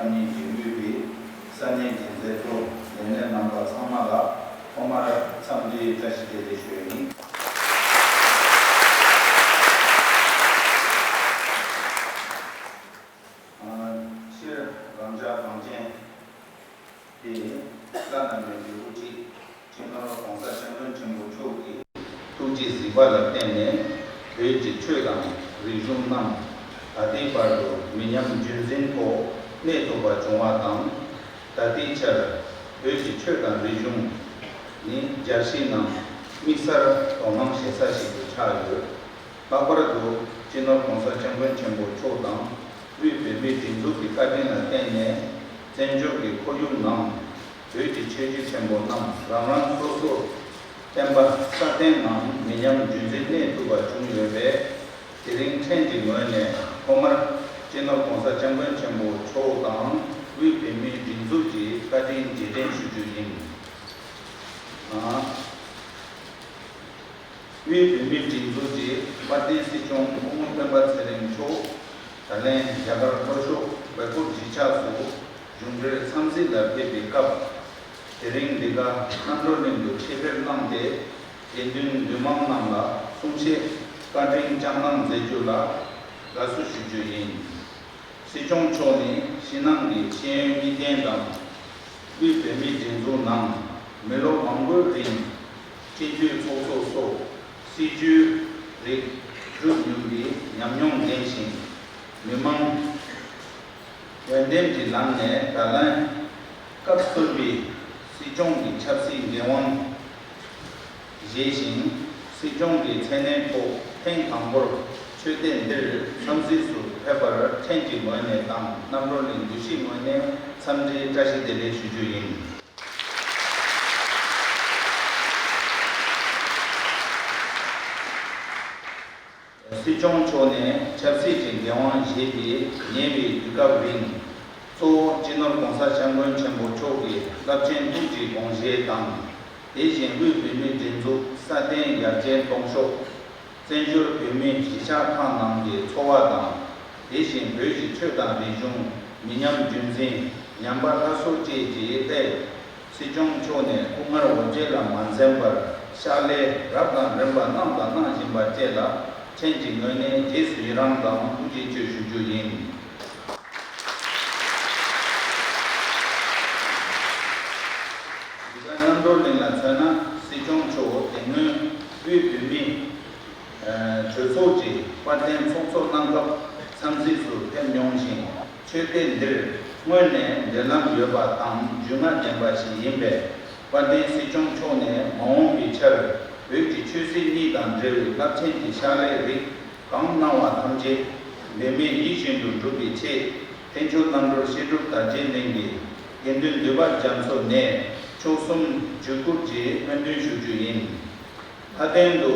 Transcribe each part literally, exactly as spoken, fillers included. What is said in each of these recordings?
ཉིད་ཀྱི་དབུས་པའི་ས་གནས་ཀྱི་མཛད་གཙོ་ལས་སྣེ་རྣམ་པ་ཚང་མ་ལ་ཐོག་མར་འཚམས་འདྲིའི་བཀྲ་ཤིས་བདེ་ལེགས་ཞུ་ཡ་ཡིན། སྤྱིར་རང་ཅག་གངས་ཅན་པའི་བླ་ན་མེད་པའི་དབུ་ཁྲིད་སྤྱི་ནོར་༸གོང་ས་༸སྐྱབས་མགོན་ཆེན་པོ་མཆོག་གི་ཐུགས་རྗེ་གཟིགས་པ་ལ་བརྟེན་ནས་བོད་ཀྱི་ཆོས་དང་རིག་གཞུང་རྣམས་ད་ལྟའི་བར་དུ་མི་ཉམས་རྒྱུན་འཛིན་ཐོག་གནས་ཐུབ་པ་བྱུང་བ་དང་། ད་ལྟའི་ཆར་བོད་ཀྱི་ཆོས་དང་རིག་གཞུང་ནི་རྒྱལ་སྤྱིའི་ནང་དམིགས་བསལ་དོ་སྣང་བྱེད་ས་ཞིག་ཏུ་ཆགས་ཡོད། ལྷག་པར་དུ་སྤྱི་ནོར་༸གོང་ས་༸སྐྱབས་མགོན་ཆེན་པོ་མཆོག་དང་དབུས་བོད་མིའི་སྒྲིག་འཛུགས་ཀྱི་བཀའ་དྲིན་ལ་བརྟེན་ནས་བཙན་བྱོལ་གྱི་ཁོར་ཡུག་ནང་བོད་ཀྱི་ཆོས་བརྒྱུད་ཆེན་པོ་རྣམས་རང་རང་སོ་སོའི་བསྟན་པ་སྲ་བརྟན་ངང་མི་ཉམས་རྒྱུན་འཛིན་གནས་ཐུབ་པ་བྱུང་ཡོད་པས། དེ་རིང་ཕྲན་གྱི་ངོས་ནས་ཐོག་མར་སྤྱི་ནོར་༸གོང་ས་༸སྐྱབས་མགོན་ཆེན་པོ་མཆོག་དང་དབུས་བོད་མིའི་སྒྲིག་འཛུགས་ཀྱི་བཀའ་དྲིན་རྗེས་དྲན་ཞུ་རྒྱུ་ཡིན། དབུས་བོད་མིའི་སྒྲིག་འཛུགས་ཀྱི་དཔལ་ལྡན་སྲིད་སྐྱོང་སྐུ་ངོ་སྤེན་པ་ཚེ་རིང་མཆོག་ད་ལན་རྒྱ་གར་ལྷོ་ཕྱོགས་བལ་ཀོབ་གཞིས་ཆགས་སུ་གཞུང་འབྲེལ་འཚམས་གཟིགས་ལ་ཕེབས་པའི་སྐབས། དེ་རིང་འདི་ག་རྣམ་གྲོལ་གླིང་དུ་ཆེད་ཕེབས་གནང་སྟེ། དགེ་འདུན་འདུས་མང་རྣམས་ལ་གསུང་བཤད་བཀའ་དྲིན་བསྐྱངས་གནང་མཛད་རྒྱུ་ལ་དགའ་བསུ་ཞུ་རྒྱུ་ཡིན། སྲིད་སྐྱོང་མཆོག་ནི་ཕྱི་ནང་གི་ཤེས་ཡོན་གཉིས་ལྡན་དང་། དབུས་བོད་མིའི་སྒྲིག་འཛུགས་ནང་མི་ལོ་མང་པོའི་རིང་སྤྱི་འཐུས་ཚོགས་གཙོ་སོགས་སྲིད་བྱུས་རིགས་སྒྲུབ་མྱོང་གི་ཉམས་མྱོང་ལྡན་ཞིང་། མི་མང་འོས་འདེམས་ཀྱི་ལམ་ནས་ད་ལན་སྐབས་གསུམ་པའི་སྲིད་སྐྱོང་གི་ཆབ་སྲིད་འགན་དབང་བཞེས་ཤིང་། སྲིད་སྐྱོང་གི་མཚན་གནས་ཐོག་ཐེངས་དང་པོར་ཆོས་སྡེ་འདིར་འཚམས་གཟིགས་སུ་ཕེབས་པར་ཕྲན་གྱི་ངོས་ནས་དང་རྣམ་གྲོལ་གླིང་འདུས་སྤྱིའི་ངོས་ནས་འཚམས་འདྲིའི་བཀྲ་ཤིས་བདེ་ལེགས་ཞུ་རྒྱུ་ཡིན། སྲིད་སྐྱོང་མཆོག་ནས་ཆབ་སྲིད་ཀྱི་འགན་དབང་བཞེས་ཏེ་ཉེ་བའི་དུས་སྐབས་རིང་གཙོ་བོ་སྤྱི་ནོར་༸གོང་ས་༸སྐྱབས་མགོན་ཆེན་པོ་མཆོག་གི་རླབས་ཆེན་ཐུགས་ཀྱི་དགོངས་བཞེད་དང་། དེ་བཞིན་དབུས་བོད་མིའི་སྒྲིག་འཛུགས་སྲ་བརྟན་ཡར་རྒྱས་གཏོང་ཕྱོགས། བཙན་བྱོལ་བོད་མིའི་གཞིས་ཆགས་ཁག་ནང་གི་འཚོ་བ་དང་། དེ་བཞིན་བོད་ཀྱི་ཆོས་དང་རིག་གཞུང་མི་ཉམས་རྒྱུན་འཛིན་ཉམས་པ་སླར་གསོ་བཅས་ཀྱི་སླད། སྲིད་སྐྱོང་མཆོག་ནས་སྐུ་ངལ་འོ་བརྗེ་ལ་མ་འཛེམས་པར་ཕྱག་ལས་རབ་དང་རིམ་པ་གནང་དང་གནང་བཞིན་པ་བཅས་ལ་ཕྲན་གྱི་ངོས་ནས་རྗེས་སུ་ཡི་རང་དང་ཐུགས་རྗེ་ཆེ་ཞུ་རྒྱུ་ཡིན། རྣམ་གྲོལ་གླིང་ལ་མཚོན་ན་སྲིད་སྐྱོང་མཆོག་དེ་སྔོན་དབུས་བོད་མིའི་གྲོས་ཚོགས་ཀྱི་དཔལ་ལྡན་ཚོགས་གཙོ་གནང་སྐབས་འཚམས་གཟིགས་སུ་ཕེབས་མྱོང་ཞིང་། ཆོས་སྡེ་འདིར་སྔོན་ནས་འབྲེལ་ལམ་ཡོད་པ་དང་རྒྱུས་མངའ་ལྡན་པ་ཞིག་ཡིན་པས། དཔལ་ལྡན་སྲིད་སྐྱོང་མཆོག་ནས་མ་འོངས་པའི་ཆར་བོད་ཀྱི་ཆོས་སྲིད་གཉིས་དང་འབྲེལ་བའི་རླབས་ཆེན་གྱི་ཕྱག་ལས་རིགས་གང་གནང་བ་ཐམས་ཅད་འབད་མེད་ཡིད་བཞིན་དུ་འགྲུབ་པའི་ཆེད། ཕན་ཆོད་རྣམ་གྲོལ་བཤད་སྒྲུབ་དར་རྒྱས་གླིང་གི་དགེ་འདུན་འདུས་པ་རྒྱ་མཚོ་ནས་མཆོག་གསུམ་ཇུས་བཀོད་ཀྱིས་སྨོན་འདུན་ཞུ་རྒྱུ་ཡིན། མཐའ་དོན་དུ་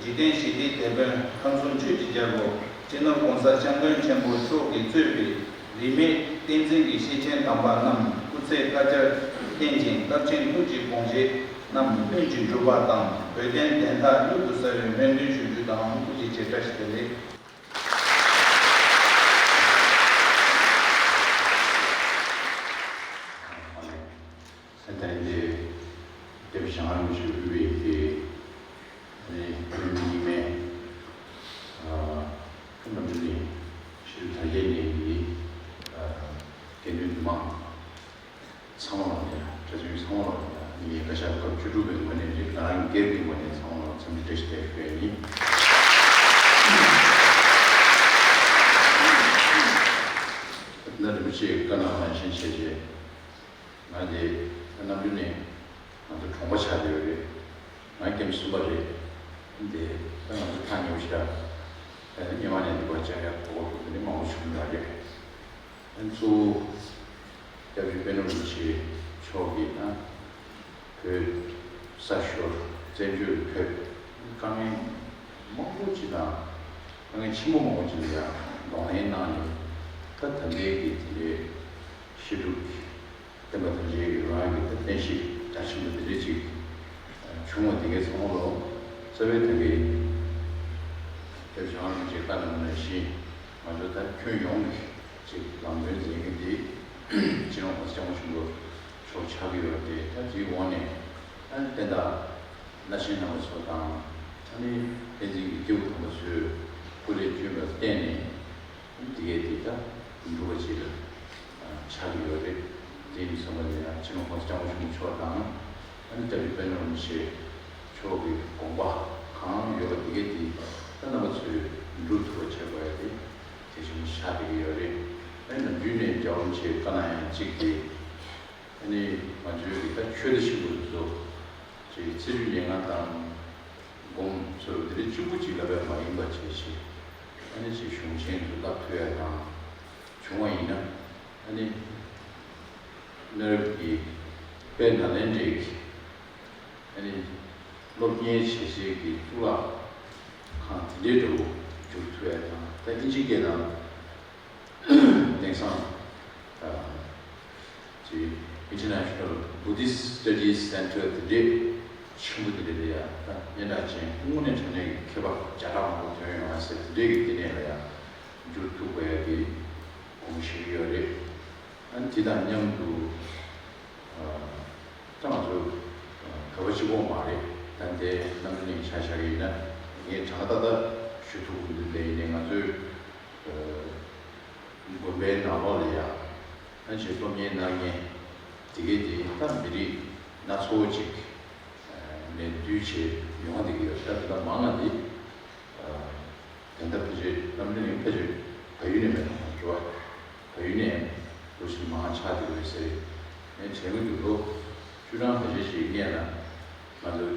འཇིག་རྟེན་ཞི་བདེའི་དེད་དཔོན་ཁམས་གསུམ་ཆོས་ཀྱི་རྒྱལ་པོ་སྤྱི་ནོར་༸གོང་ས་༸སྐྱབས་མགོན་ཆེན་པོ་མཆོག་གིས་གཙོས་པའི་རིས་མེད་བསྟན་འཛིན་གྱི་སྐྱེས་ཆེན་དམ་པ་རྣམས་སྐུ་ཚེ་བསྐལ་བརྒྱར་བརྟན་ཅིང་རླབས་ཆེན་ཐུགས་ཀྱི་དགོངས་བཞེད་རྣམས་ལྷུན་གྱིས་འགྲུབ་པ་དང་། བོད་དོན་བདེན་མཐའ་མྱུར་དུ་གསལ་བའི་སྨོན་འདུན་ཞུ་རྒྱུ་དང་། ཐུགས་རྗེ་ཆེ། བཀྲ་ཤིས་བདེ་ལེགས། ད་ལན་དེ་སྐྱབས་རྗེ་ཞང་རིན་པོ་ཆེ་དབུས་པའི་དེ་ནི་བོད་མི་རྙིང་མའི་ཨ་ཁམས་པ་འདི་ནི་ཤེས་རིག་དར་རྒྱས་གླིང་གི་ཨ་དགེ་འདུན་འདུས་མང་ཚང་མ་ལ་ཡང་གྲྭ་བཙུན་ཚང་མ་ལ་ཡང་ངས་བཀའ་ཤག་སྐབས་བཅུ་དྲུག་པའི་ངོས་ནས་རེད། ང་རང་སྒེར་གྱི་ངོས་ནས་ཚང་མ་ལ་འཚམས་འདྲི་བཀྲ་ཤིས་བདེ་ལེགས་ཞུ་ཡ་ཡིན། ད་རིན་པོ་ཆེས་བཀའ་གནང་བ་ནང་བཞིན་བྱས་རྗེས། ང་དེ་ད་ནམ་རྒྱུན་ནས་ང་ཚོ་གྲོང་པ་ཆགས་བསྡད་ཡོད་རེད། ང་སྐྱེམས་གསུམ་པ་རེད། དེ་ད་ང་ཚོ་ཐག་ཉེ་པོ་ཞིག་ར། ད་ནི་སྔོན་མ་ནས་འདུག་པ་བྱ་ཡག་གོ་བ་འདི་ནི་མང་པོ་བྱུང་ཡོད་རེད། ཨ་ནི་གཙོ་བོ་སྐྱབས་རྗེ་པད་ནོར་རིན་པོ་ཆེ་མཆོག་གིས་ད་བོད་ས་ཤོར་བཙན་བྱོལ་ཕེབས། དཀའ་ངལ་མང་པོ་ཅིག་དང་དཀའ་ངལ་ཆེན་པོ་མང་པོ་ཅིག་ལ་ཡང་གདོང་ལེན་གནང་ནས། ད་ད་ལྟའི་གི་དེ་འདྲའི་བཤད་སྒྲུབ་ཀྱི་བསྟན་པ་དར་རྒྱས་ཀྱི་རང་གི་ད་བསྟན་བཤིག་རྒྱ་ཆེན་པོ་འདི་འདྲ་ཅིག་བྱུང་བ་དེ་གའི་ཚང་མ་ལོ་རྩ་བའི་ད་གའི་སྐྱབས་བྱང་རིན་པོ་ཆེ་བཀའ་གནང་བ་ནང་བཞིན། ང་ཚོ་ད་ཁྱོན་ཡོངས་ཀྱི་ཅིག་ལམ་སྟོན་མཛད་མཁན་དེ་ སྤྱི་ནོར་༸གོང་ས་༸སྐྱབས་མགོན་ཆེན་པོ་མཆོག་ཆགས་ཀྱི་ཡོད་དེ། ད་དེའི་འོག་ནས་ཨ་ནི་བསྟན་བདག་བླ་ཆེན་རྣམ་པ་ཚོ་དང་། ཨ་ནི་བསྟན་འཛིན་གྱི་སྐྱེས་བུ་དམ་པ་ཚོས་སྐུ་ལས་བསྐྱོན་པར་བརྟེན་ནས། དེ་གས་དེ་ད་འབྲུག་པ་ཅིག་ལ་ཆགས་ཀྱི་ཡོད་རེད། དེ་ཡིན་ཙང་ལ་ཡང་སྤྱི་ནོར་༸གོང་ས་༸སྐྱབས་མགོན་ཆེན་པོ་མཆོག་དང་། ཨ་ནི་བཀྲ་ཤིས་དཔལ་ནོར་རིན་པོ་ཆེ་མཆོག་གི་དགོངས་པ་གང་ཡོད་པ་དེ་གས་དེ་ད་རྣམ་པ་ཚོས་འགྲུབ་ཐུབ་པ་བྱེད་དགོས་ཡ་དེ་གལ་ཆེན་པོ་ཆགས་བསྡད་ཀྱི་ཡོད་རེད། ཨ་ནི་ནམ་རྒྱུན་ནས་རྒྱལ་བ་རིན་པོ་ཆེ་བཀའ་གནང་ཡ་གཅིག་དེ། ཨ་ནི་ང་ཚོའི་རིག་པ་ཆོས་དང་གཤིན་པོ་དེ་ཚོ་ཅིག་ཚེ་བཅུད་ཉེར་ལྔ་དང་སྒོམ་ཚུལ་འདི་རིགས་གཅིག་པུ་གཅིག་ལ་བས་མ་ཡིན་པ་བྱས་ཤིང་། ཨ་ནི་ཅིག་གཞུང་ཆེན་དུ་བཀླག་ཐུབ་ཡ་དང་བྱུང་བ་ཡིན་ན། ཨ་ནི་གནའ་རབས་ཀྱི་དཔལ་ནཱ་ལེནྡྲའི་ཨ་ནི་སློབ་གཉེར་བྱེད་སའི་གི་གཙུག་ལག་ཁང་དེ་འདྲའི་འདྲ་བོ་འགྱུར་ཐུབ་ཡ་དང་། ད་ཨིན་ཇི་སྐད་ནང་དེང་སང་ཨ་ཅིག་International Buddhist Studies Center དེ་འདྲའི་ཆེན་པོ་དེ་འདྲ་ལ་ཡ་ད་སྙན་གྲགས་ཅན། དངོས་གནས་དྲང་གནས་ཀྱི་མཁས་པ་བརྒྱ་ཕྲག་མང་པོ་ཐོན་ཡོང་ཡ་ཟེར། དེ་འདྲའི་གི་ལྟེ་གནས་ལ་ཡ་འགྱུར་ཐུབ་དགོས་ཡ་གི་དགོངས་བཞེས་ཡོད་རེད། ཨ་ནི་དེ་དང་མཉམ་དུ་ཨ་ད་ང་ཚོ་བོད་པ་གཅིག་པོ་མ་རེད། ད་ལྟའི་རྣམ་གླིང་ཆ་བཞག་གི་ཡིན་ན། ངས་གྲངས་ཀ་ཏག་ཏག་ཞུ་ཐུབ་ཀྱི་མི་འདུག་དེ་ཡིན་ནའི་ང་ཚོའི་ཨ་དགོན་པའི་ནང་ལོགས་ལ་ཡ་ཨ་ཅིག་སློབ་གཉེར་གནང་མཁན་དེ་གས་དེ་ད་མི་རིགས་སྣ་ཚོགས་ཅིག་ནས་བསྡུས་བྱས་ཡོང་བསྡད་ཀྱི་ཡོད། ད་དེ་ལ་མང་བ་དེ་ད་ལྟ་ཕལ་ཆེར་རྣམ་གླིང་ཕལ་ཆེར་བལ་ཡུལ་ནས་མེད་པ་མ་རེད་བ། བལ་ཡུལ་ནས་འདུག་སེ་མང་ཆགས་བསྡད་ཡོད་ཟེར། ངས་དྲན་གྱི་འདུག་ལོ་བཅུ་གྲངས་ཕལ་ཆེར་ཞིག་སྔོན་ལ་ང་ཚོ་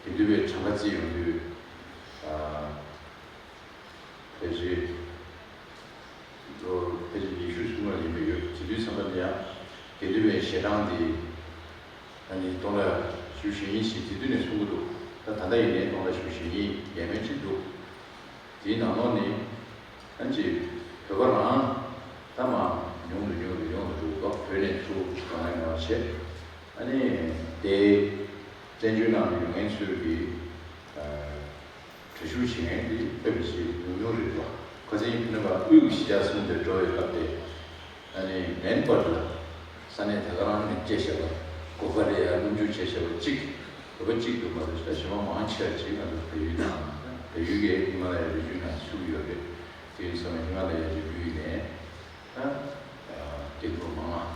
དགེ་འདུན་པའི་གྲངས་ཀ་བརྩིས་ཡོང་དུས། ཨ་ཕལ་ཆེར་ལོ་ཕལ་ཆེར་ཉི་ཤུ་སྔོན་ལ་ཡིན་པ་ཡོད། དེ་དུས་ཙམ་པ་ལ་ཡང་དགེ་འདུན་པའི་ཞལ་གྲངས་དེ་ཨ་ནི་སྟོང་ཕྲག་བཞི་བཅུ་ཞེ་གཉིས་ཞིག་དེ་དུས་ནས་གསུང་གི་འདུག་ད་ད་ལྟ་ཡིན་ནའི་སྟོང་ཕྲག་བཞི་བཅུ་ཞེ་གཉིས་ཡས་མས་ཅིག་འདུག་དེའི་ནང་ལོགས་ནས་ཨ་ཅེ་བོད་པ་རང་ད་མར་ཉུང་དུ་ཉུང་དུ་ཉུང་དུ་འགྲོ་གི་འདུག་བོད་ནས་ཚུར་གང་ཡང་མ་བྱས། ཨ་ནི་དེ་བཙན་བྱོལ་ནང་དུ་ཡོད་མཁན་ཚོས་ཀྱི་ཨ་གྲ་ཞུགས་བྱེད་མཁན་དེ་དཔེ་མི་སྲིད་ཉུང་ཉུང་རེད་པ། ཁ་སང་ཕ་ནི་བ་དབུས་ཀྱི་གཞིས་ཆགས་གསུམ་དེར་འགྲོ་བའི་སྐབས་དེ། ཨ་ནི་མེན་པར་ལ་ས་གནས་དེ་ག་རང་ནས་སྐྱེས་བཞག་པ། དགོན་པ་རེ་ཡ་སྣུམ་འཇུག་བྱས་བཞག་པ་གཅིག་བོད་པ་གཅིག་ཏུ་མ་གཏོགས་ད་གཞན་པ་མང་ཆེ་བ་ཅིག་ང་ཚོ་བལ་ཡུལ་དང་བལ་ཡུལ་གྱི་ཧི་མ་ལ་ཡའི་རི་རྒྱུད་ནང་བཞུགས་ཡོད་རེད། དེ་ཡིན་ཙང་ཧི་མ་ལ་ཡའི་རི་རྒྱུད་ནས་ད་སྐྱེ་འགྲོ་མང་ང་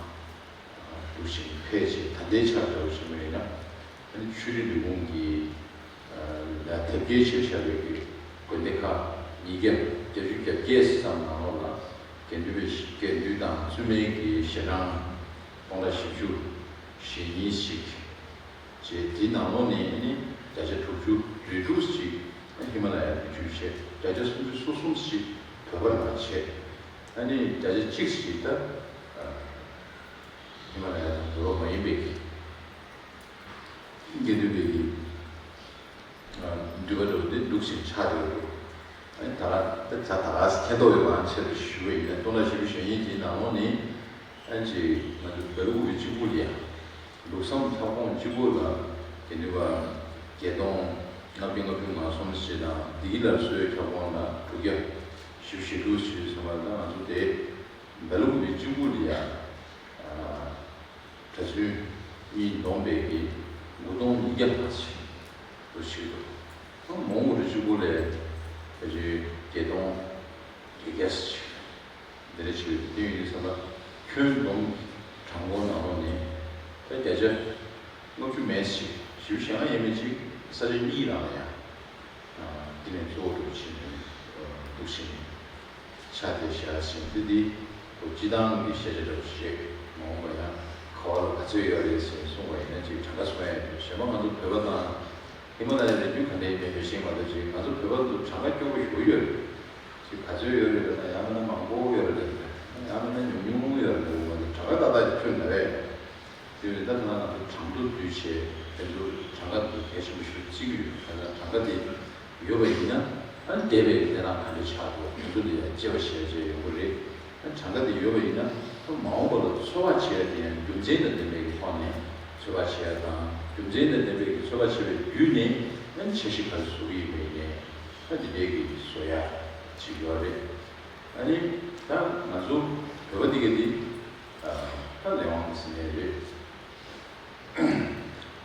འདུག་ཞིང་ཕལ་ཆེར་ད་ལྟའི་ཆར་འདྲ་བོ་ཞིག་མ་ཡིན་ན། ཨ་ནི་ཆོས་རིག་ལས་ཁུངས་ཀྱིས་ལ་དེབ་སྐྱེལ་བྱས་བཞག་པའི་གི་དགོན་སྡེ་ཁག་ཉིས་བརྒྱ་བརྒྱད་ཅུ་གྱ་བརྒྱད་ཙམ་ནང་ལོགས་ལ་དགེ་འདུན་པའི་དགེ་འདུན་དང་བཙུན་མའི་གི་ཞལ་གྲངས་སྟོང་ཕྲག་བཞི་བཅུ་ཞེ་གཉིས་ཤིག་བྱས། དེའི་ནང་ལོགས་ནས་ནི་བརྒྱ་ཆ་དྲུག་ཅུ་རེ་དྲུག་ཅིག་ཧི་མ་ལ་ཡ་ནས་བརྒྱུད་བྱས། བརྒྱ་ཆ་སུམ་ཅུ་སོ་གསུམ་ཅིག་བོད་པ་རང་བྱས། ཨ་ནི་བརྒྱ་ཆ་གཅིག་ཅིག་ད་ཧི་མ་ལ་ཡ་དང་བོད་པ་མ་ཡིན་པའི་དགེ་འདུན་པའི་གི་འདུས་པ་འདྲ་བོ་དེ་འདུག་ཅིང་ཆགས་བསྡད་ཡོད་འདུག་ཨ་ནི་ད་ག་ད་ད་ག་མཁྱེན་རྟོགས་ཡོད་པའང་ཆེད་དུ་ཞུ་བ་ཡིན་ན། སྟོང་ཕྲག་བཞི་བཅུ་ཞེ་གཉིས་དེའི་ནང་ལོགས་ནི་ཨ་ཅེ་ང་ཚོ་བལ་པོ་ཀུ་པེ་གཅིག་པུ་ལ་ཡང་ལུགས་བསམ་ཁྱབ་ཁོངས་གཅིག་པུ་ལ་དགེ་འདུན་པ་བརྒྱད་སྟོང་ལྔ་བརྒྱ་ལྔ་བཅུ་ང་གསུམ་ཞིག་དང་། བདེ་སྐྱིད་སླར་གསོའི་ཁྱབ་ཁོངས་ལ་དྲུག་བརྒྱ་བཞི་བཅུ་ཞེ་དྲུག་ཞིག་ཡོད་ཙང་ང་ཚོ་དེ་བལ་པོ་ཀུ་པེ་གཅིག་པུ་ལ་ཡང་གྲྭ་བཙུན་གཉིས་བསྡོམས་པའི་གི་དགུ་སྟོང་ཉིས་བརྒྱ་ལྷག་ཅིག་འདུ་བྱེད་འདུག་མོན་གྷོ་རུ་གཅིག་པུ་ལ་ཕལ་ཆེར་བརྒྱད་སྟོང་བརྒྱད་བརྒྱ་ཅིག་འདི་འདྲ་བྱེད་ཀྱི་འདུག་དེ་ཡིན་དུས་ཙམ་པ་ཁྱོན་བསྡོམས་གྲངས་འབོར་ནང་ལོགས་ནས་ད་བརྒྱ་ཆ་ལྔ་བཅུ་མེད་ཅིག་བཞི་བཅུ་ཞེ་ལྔ་ཡས་མས་ཅིག་ས་ཆ་གཉིས་རང་ལ་ཡང་། དེ་ནས་གཙོ་བོ་གྲུབ་ཕྱིན་འདུག་ཕྱིན་ཆ་དེ་བཞག་ཕྱིན་དེ་འདི་སྤྱི་བཏང་གི་ཤེས་བྱ་འདྲ་བོ་ཞིག་རེད། མ་འོངས་པ་ཡང་ག་བ་ལ་ག་ཚོད་ཡོད་རེད་ཟེར་གསུངས་པ་ཡིན་ན་ཅིག་གྲངས་ཀ་གསུང་ཡ་ཡོད། གཞན་པ་ང་ཚོ་བོད་པ་དང་ཧི་མ་ལ་ཡའི་རི་རྒྱུད་ག་འདྲ་ཡིན་མིན་མི་ཤེས་མ་གཏོགས་ཅིག་ང་ཚོ་བོད་པ་ཚོ་གྲངས་ཀ་སྐྱོ་པོ་ཞེ་པོ་ཡོད་རེད། ཅིག་ག་ཚོད་ཡོད་རེད་ལབ་ན་ཡང་མིན་ན་མང་པོ་ཡོད་རེད། ཡང་མིན་ན་ཉུང་ཉུང་ཡོད་རེད། ང་ཚོ་གྲངས་ཀ་ཏག་ཏག་ཅིག་ཐོན་ན་རེད། དེ་བས་ད་ང་ཚོ་གྲངས་ཐོ་བསྡུས་བྱས་དེ་ཚོ་གྲངས་ཀ་དེ་གལ་ཆེན་པོ་ཞིག་བརྩི་གི་ཡོད། ད་ལྟ་གྲངས་ཀ་དེ་ཡོད་པ་ཡིན་ན་ཨ་ནི་འདས་པའི་གནས་སྟངས་ག་འདྲ་ཆགས་འདུག་དེ་ཚོ་ལ་ཡང་དཔྱད་པ་བྱས་བྱས་ཡོང་གི་རེད། ཨ་ནི་གྲངས་ཀ་དེ་ཡོད་པ་ཡིན་ན་ཨ་མ་འོངས་པ་ལ་ཚོད་དཔག་བྱེད་ཡ་དེ་ཡང་རྒྱུ་མཚན་དང་ལྡན་པའི་གི་ཐོག་ནས་ཚོད་དཔག་བྱེད་ཡ་དང་། རྒྱུ་མཚན་དང་ལྡན་པའི་གི་ཚོད་དཔག་བྱས་པའི་བརྒྱུད་ནས་ཨ་ནི་འཆར་གཞི་ག་རེ་བཟོ་གི་ཡིན་པ་ཡིན་ནའི་ཨ་འདི་འདྲའི་གི་བཟོ་ཡ་ཅིག་ཡོད་རེད། ཨ་ནི་ད་ང་ཚོ་བོད་པ་འདི་ག་འདི་ཨ་ ནས་རེད།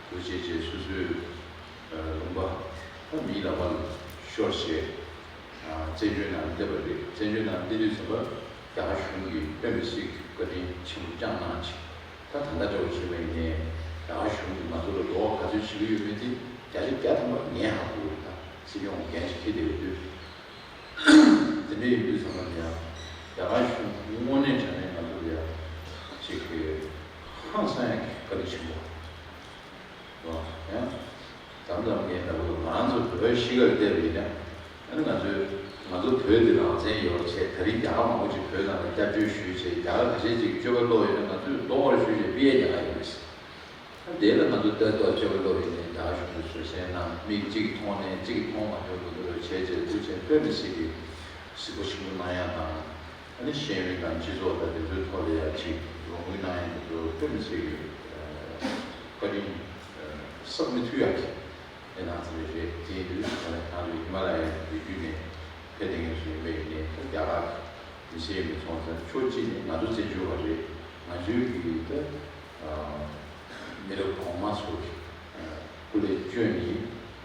འདུ་བྱེད་ཅེས་སོ་སོའི་ལུང་པ་ད་མིའི་ལག་པ་ལ་ཤོར་བྱས། བཙན་བྱོལ་ནང་བསྡད་པ་རེད། བཙན་བྱོལ་ནང་བསྡད་དུས་ཙམ་པ་རྒྱ་གར་གཞུང་གིས་དཔེ་མི་སྲིད་བཀའ་དྲིན་ཆེན་པོ་བསྐྱངས་གནང་ཅིག་ད་ད་ལྟ་འདྲ་བོ་བྱས་པ་ཡིན་ནའི་རྒྱ་གར་གཞུང་གིས་ང་ཚོ་ལ་གོ་བ་ག་ཚོད་བྱེད་ཀྱི་ཡོད་མེད་དེ་བརྒྱ་ཆ་བརྒྱ་ཐམ་པ་ངས་ཧ་གོ་གི་ཡོད། ད་སྲིད་སྐྱོང་འགན་ཞིག་འཁྱེར་བསྡད་ཡོད་དུས། དེ་འདྲ་ཡིན་དུས་ཚང་མ་ལ་ཡང་རྒྱ་གར་གཞུང་གིས་དངོས་གནས་དྲང་གནས་ང་ཚོ་ལ་ཡང་ཅིག་གི་ཧང་སང་ཡང་བཀའ་དྲིན་ཆེན་པོ་རེད། ཡང་དམ་དམ་ངས་ལབ་དགོས། ང་རང་ཚོ་བོད་གཞིས་ཀ་ལ་བལྟས་པ་ཡིན་ན་ཨ་ནི་ང་ཚོའི་ང་ཚོ་བོད་འདི་རང་བཙན་ཡོད་བྱས། ད་རིང་རྒྱ་གར་མང་པོ་ཅིག་བོད་ནང་ལ་སྐྱབས་བཅོལ་ཞུས་བྱས། རྒྱ་གར་ཁ་ཤས་ཅིག་སྤྱོད་པ་བློ་ཡོད་ན་ང་ཚོས་གཏོང་བར་ཞུས་བྱས་པི་ཨེ་རྒྱ་གར་ཡིན་པས། དེ་ལ་ང་ཚོ་ལྟ་རྟོག་བྱེད་པ་ལོ་ཡིན་ནའི་རྒྱ་གཞུང་གིས་བཟོད་བསྲན་གནང་། མིག་གཅིག་མཐོང་ནས་གཅིག་མཐོང་མ་ཐུབ་པ་འདུག་རོགས་བྱས་བྱས་དུས་ཆེན་དཔེ་མི་སྲིད་ཀྱི་གཟིགས་པོ་ཆེན་པོ་གནང་ཡག་དང་། ཨ་ནི་ཤེས་ཡོན་དང་སྤྱི་ཚོགས་དང་དེ་ཚོའི་ཐོག་ལ་ཡང་ཅིག་རོགས་དངུལ་གནང་ཡག་དེ་ཚོ་དཔེ་མི་སྲིད་ཀྱི་བཀའ་དྲིན་བསགས་མི་ཐུབ་ཡག་གི་གནང་ཚུལ་རེད། དེ་ཡིན་དུས་ད་ལྟ་ང་ཚོ་ཧི་མ་ལ་ཡའི་རི་རྒྱུད་ནས་ཕེབས་བསྡད་མཁན་ཚོ་ཡིན་པ་ཡིན་ནའི་ད་རྒྱ་གར་མི་སེར་མི་ཚོང་ཚང་ཕྱོགས་གཅིག་ནས་ང་ཚོ་བཙན་བྱོལ་བ་རེད། ང་ཚོའི་གི་ད་མི་རབས་གོང་མ་ཚོ་གི་སྐུ་ལས་བསྐྱོན་ནས་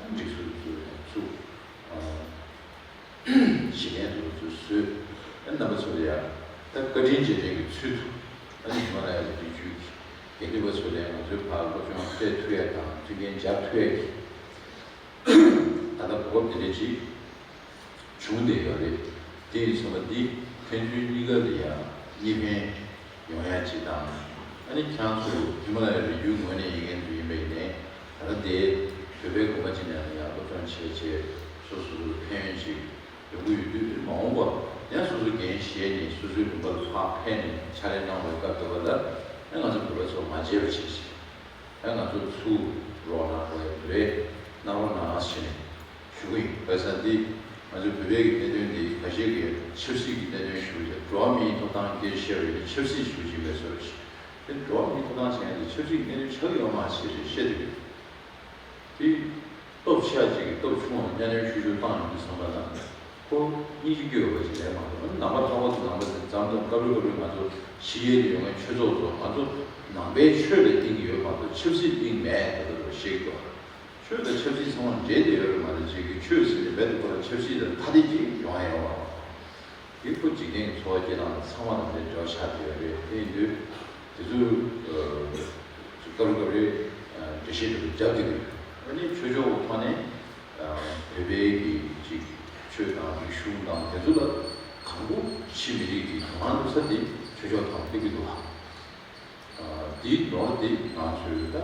སྒྲིག་འཛུགས་ཚོ་ཚུགས། གཞི་རྟེན་དུ་ཚུགས་བཟོས། རྣམ་པ་ཚོ་ལ་ཡང་ད་བཀའ་དྲིན་རྗེས་དྲན་གྱི་ཚུལ་དུ་ཨ་ནི་ཧི་མ་ལ་ཡ་གི་རི་རྒྱུད་ཀྱི་དགེ་འདུན་པ་ཚོ་ལ་ཡང་ང་ཚོའི་ཕར་སློབ་སྦྱོང་སྤྲད་ཐུབ་ཡ་དང་མཐུན་རྐྱེན་སྦྱར་ཐུབ་ཡ་གི་ད་ལྟ་གོ་སྐབས་དེ་འདྲ་ཅིག་བྱུང་བསྡད་ཡོད་རེད། དེ་ཡིན་ཙང་འདི་ཕན་ཚུན་གཉིས་ཀ་ལ་ཡང་གཉིས་ཕན་ཡོང་ཡ་ཅིག་དང་། ཨ་ནི་ཁྱེད་རང་ཚོ་ཧི་མ་ལ་ཡའི་རི་རྒྱུད་ངོས་ནས་ཡིན་མཁན་ཚོ་ཡིན་པ་ཡིན་ནའི་ད་ལྟ་དེ་བོད་པའི་དགོན་པ་ཅིག་ནང་ལ་ཡང་སློབ་སྦྱོང་བྱས་བྱས་སོ་སོ་སོ་ལ་ཕན་ཡོན་ཅིག་ཡོང་གི་ཡོད་དུས་མ་འོངས་པ་ཡང་སོ་སོ་འགན་བཞེས་ནས་སོ་སོའི་ལུང་པ་ལ་ཕར་ཕེབས་ནས་ཕྱག་ལས་གནང་བའི་སྐབས་དེ་བ་ལ་ཡང་ང་ཚོ་བོད་པ་ཚོ་མ་བརྗེད་པ་བྱས་བྱས། ཡང་ང་ཚོ་ཚུར་རོགས་གནང་དགོས་རེད། གནང་རོགས་གནང་ཞེས་ནས་ཞུ་གི་ཡིན། བཀའ་ས་འདི་ང་ཚོའི་བོད་པའི་གི་གནད་དོན་འདི་ཁ་ཤས་ཀྱིས་ཆབ་སྲིད་ཀྱི་གནད་དོན་ཞུ་རེད། འགྲོ་བ་མིའི་ཐོབ་ཐང་སྐད་བཤད་རེད། ཆབ་སྲིད་ཞུ་བཞིན་པའི་བཟོ་རེད། དེ་འགྲོ་བ་མིའི་ཐོབ་ཐང་ཟེར་མཁན་དེ་ཆབ་སྲིད་གནད་དོན་ཆགས་ཀྱི་ཡོད་མ་རེད་ཅེས་བཤད་འདུག་དེ་སྟོབས་ཆེ་བ་ཅིག་གིས་སྟོབས་ཆུང་བ་གཉའ་གནོན་ཤུགས་ཆུང་བཏང་ཡོང་དུས་ཙམ་པ་ལ་ཁོ་སྙིང་རྗེ་སྐྱོ་ཡོད་པ་ཅིག་རེད་མ་གཏོགས། ནང་པ་ལྷག་པར་དུ་ནང་པ་དེ་མཚམས་མཚམས་སྐབས་རེ་སྐབས་རེ་ང་ཚོ་ཕྱི་རྒྱལ་ནས་ཡོང་མཁན་ཆོས་ཚོགས་ཚོ་ང་ཚོ་ནང་པའི་ཆོས་ལ་དབྱིངས་ཡོད་མ་གཏོགས་ཆབ་སྲིད་དབྱིངས་མེད་དེ་འདྲ་བཤད་ཀྱི་འདུག་ཆོས་དང་ཆབ་སྲིད་ཚང་མ་འདྲེས་བསྡད་ཡོད་རེད་མ་གཏོགས་ཅིག་གི་ཆོས་ཟེར་ནས་རྦད་དེ་ཁོ་ལ་ཆབ་སྲིད་དང་ཐ་དད་ཅིག་ཡོང་ཡ་ཡོད་མ་རེད། དེ་ཁོ་འཇིག་རྟེན་གྱི་འཚོ་བ་སྐྱེལ་སྟངས་ཚང་མ་དང་དེ་འབྲེལ་བ་ཆགས་བསྡད་ཡོད་རེད། དེ་ཡིན་དུས་དེ་ཚོའི་སྐབས་རེ་སྐབས་རེ་འགྲེལ་བཤད་འདྲ་པོ་རྒྱབ་ཀྱི་འདུག་ཨ་ནི་ཆོས་ཕྱོགས་ཀྱི་ཐོག་ནས་བོད་པའི་གི་ཅིག་ཆོས་དང་རིག་གཞུང་དང་དེ་ཚོ་ལ་གང་པོ་ཕྱི་མི་རིགས་ཀྱི་དོ་སྣང་འདུག་ས་དེ་ཆོས་ཕྱོགས་ཐོག་ནས་སླེབས་ཀྱི་འདུག་ཨ། དེའི་ནོར་དེ་ང་ཚོས་ད་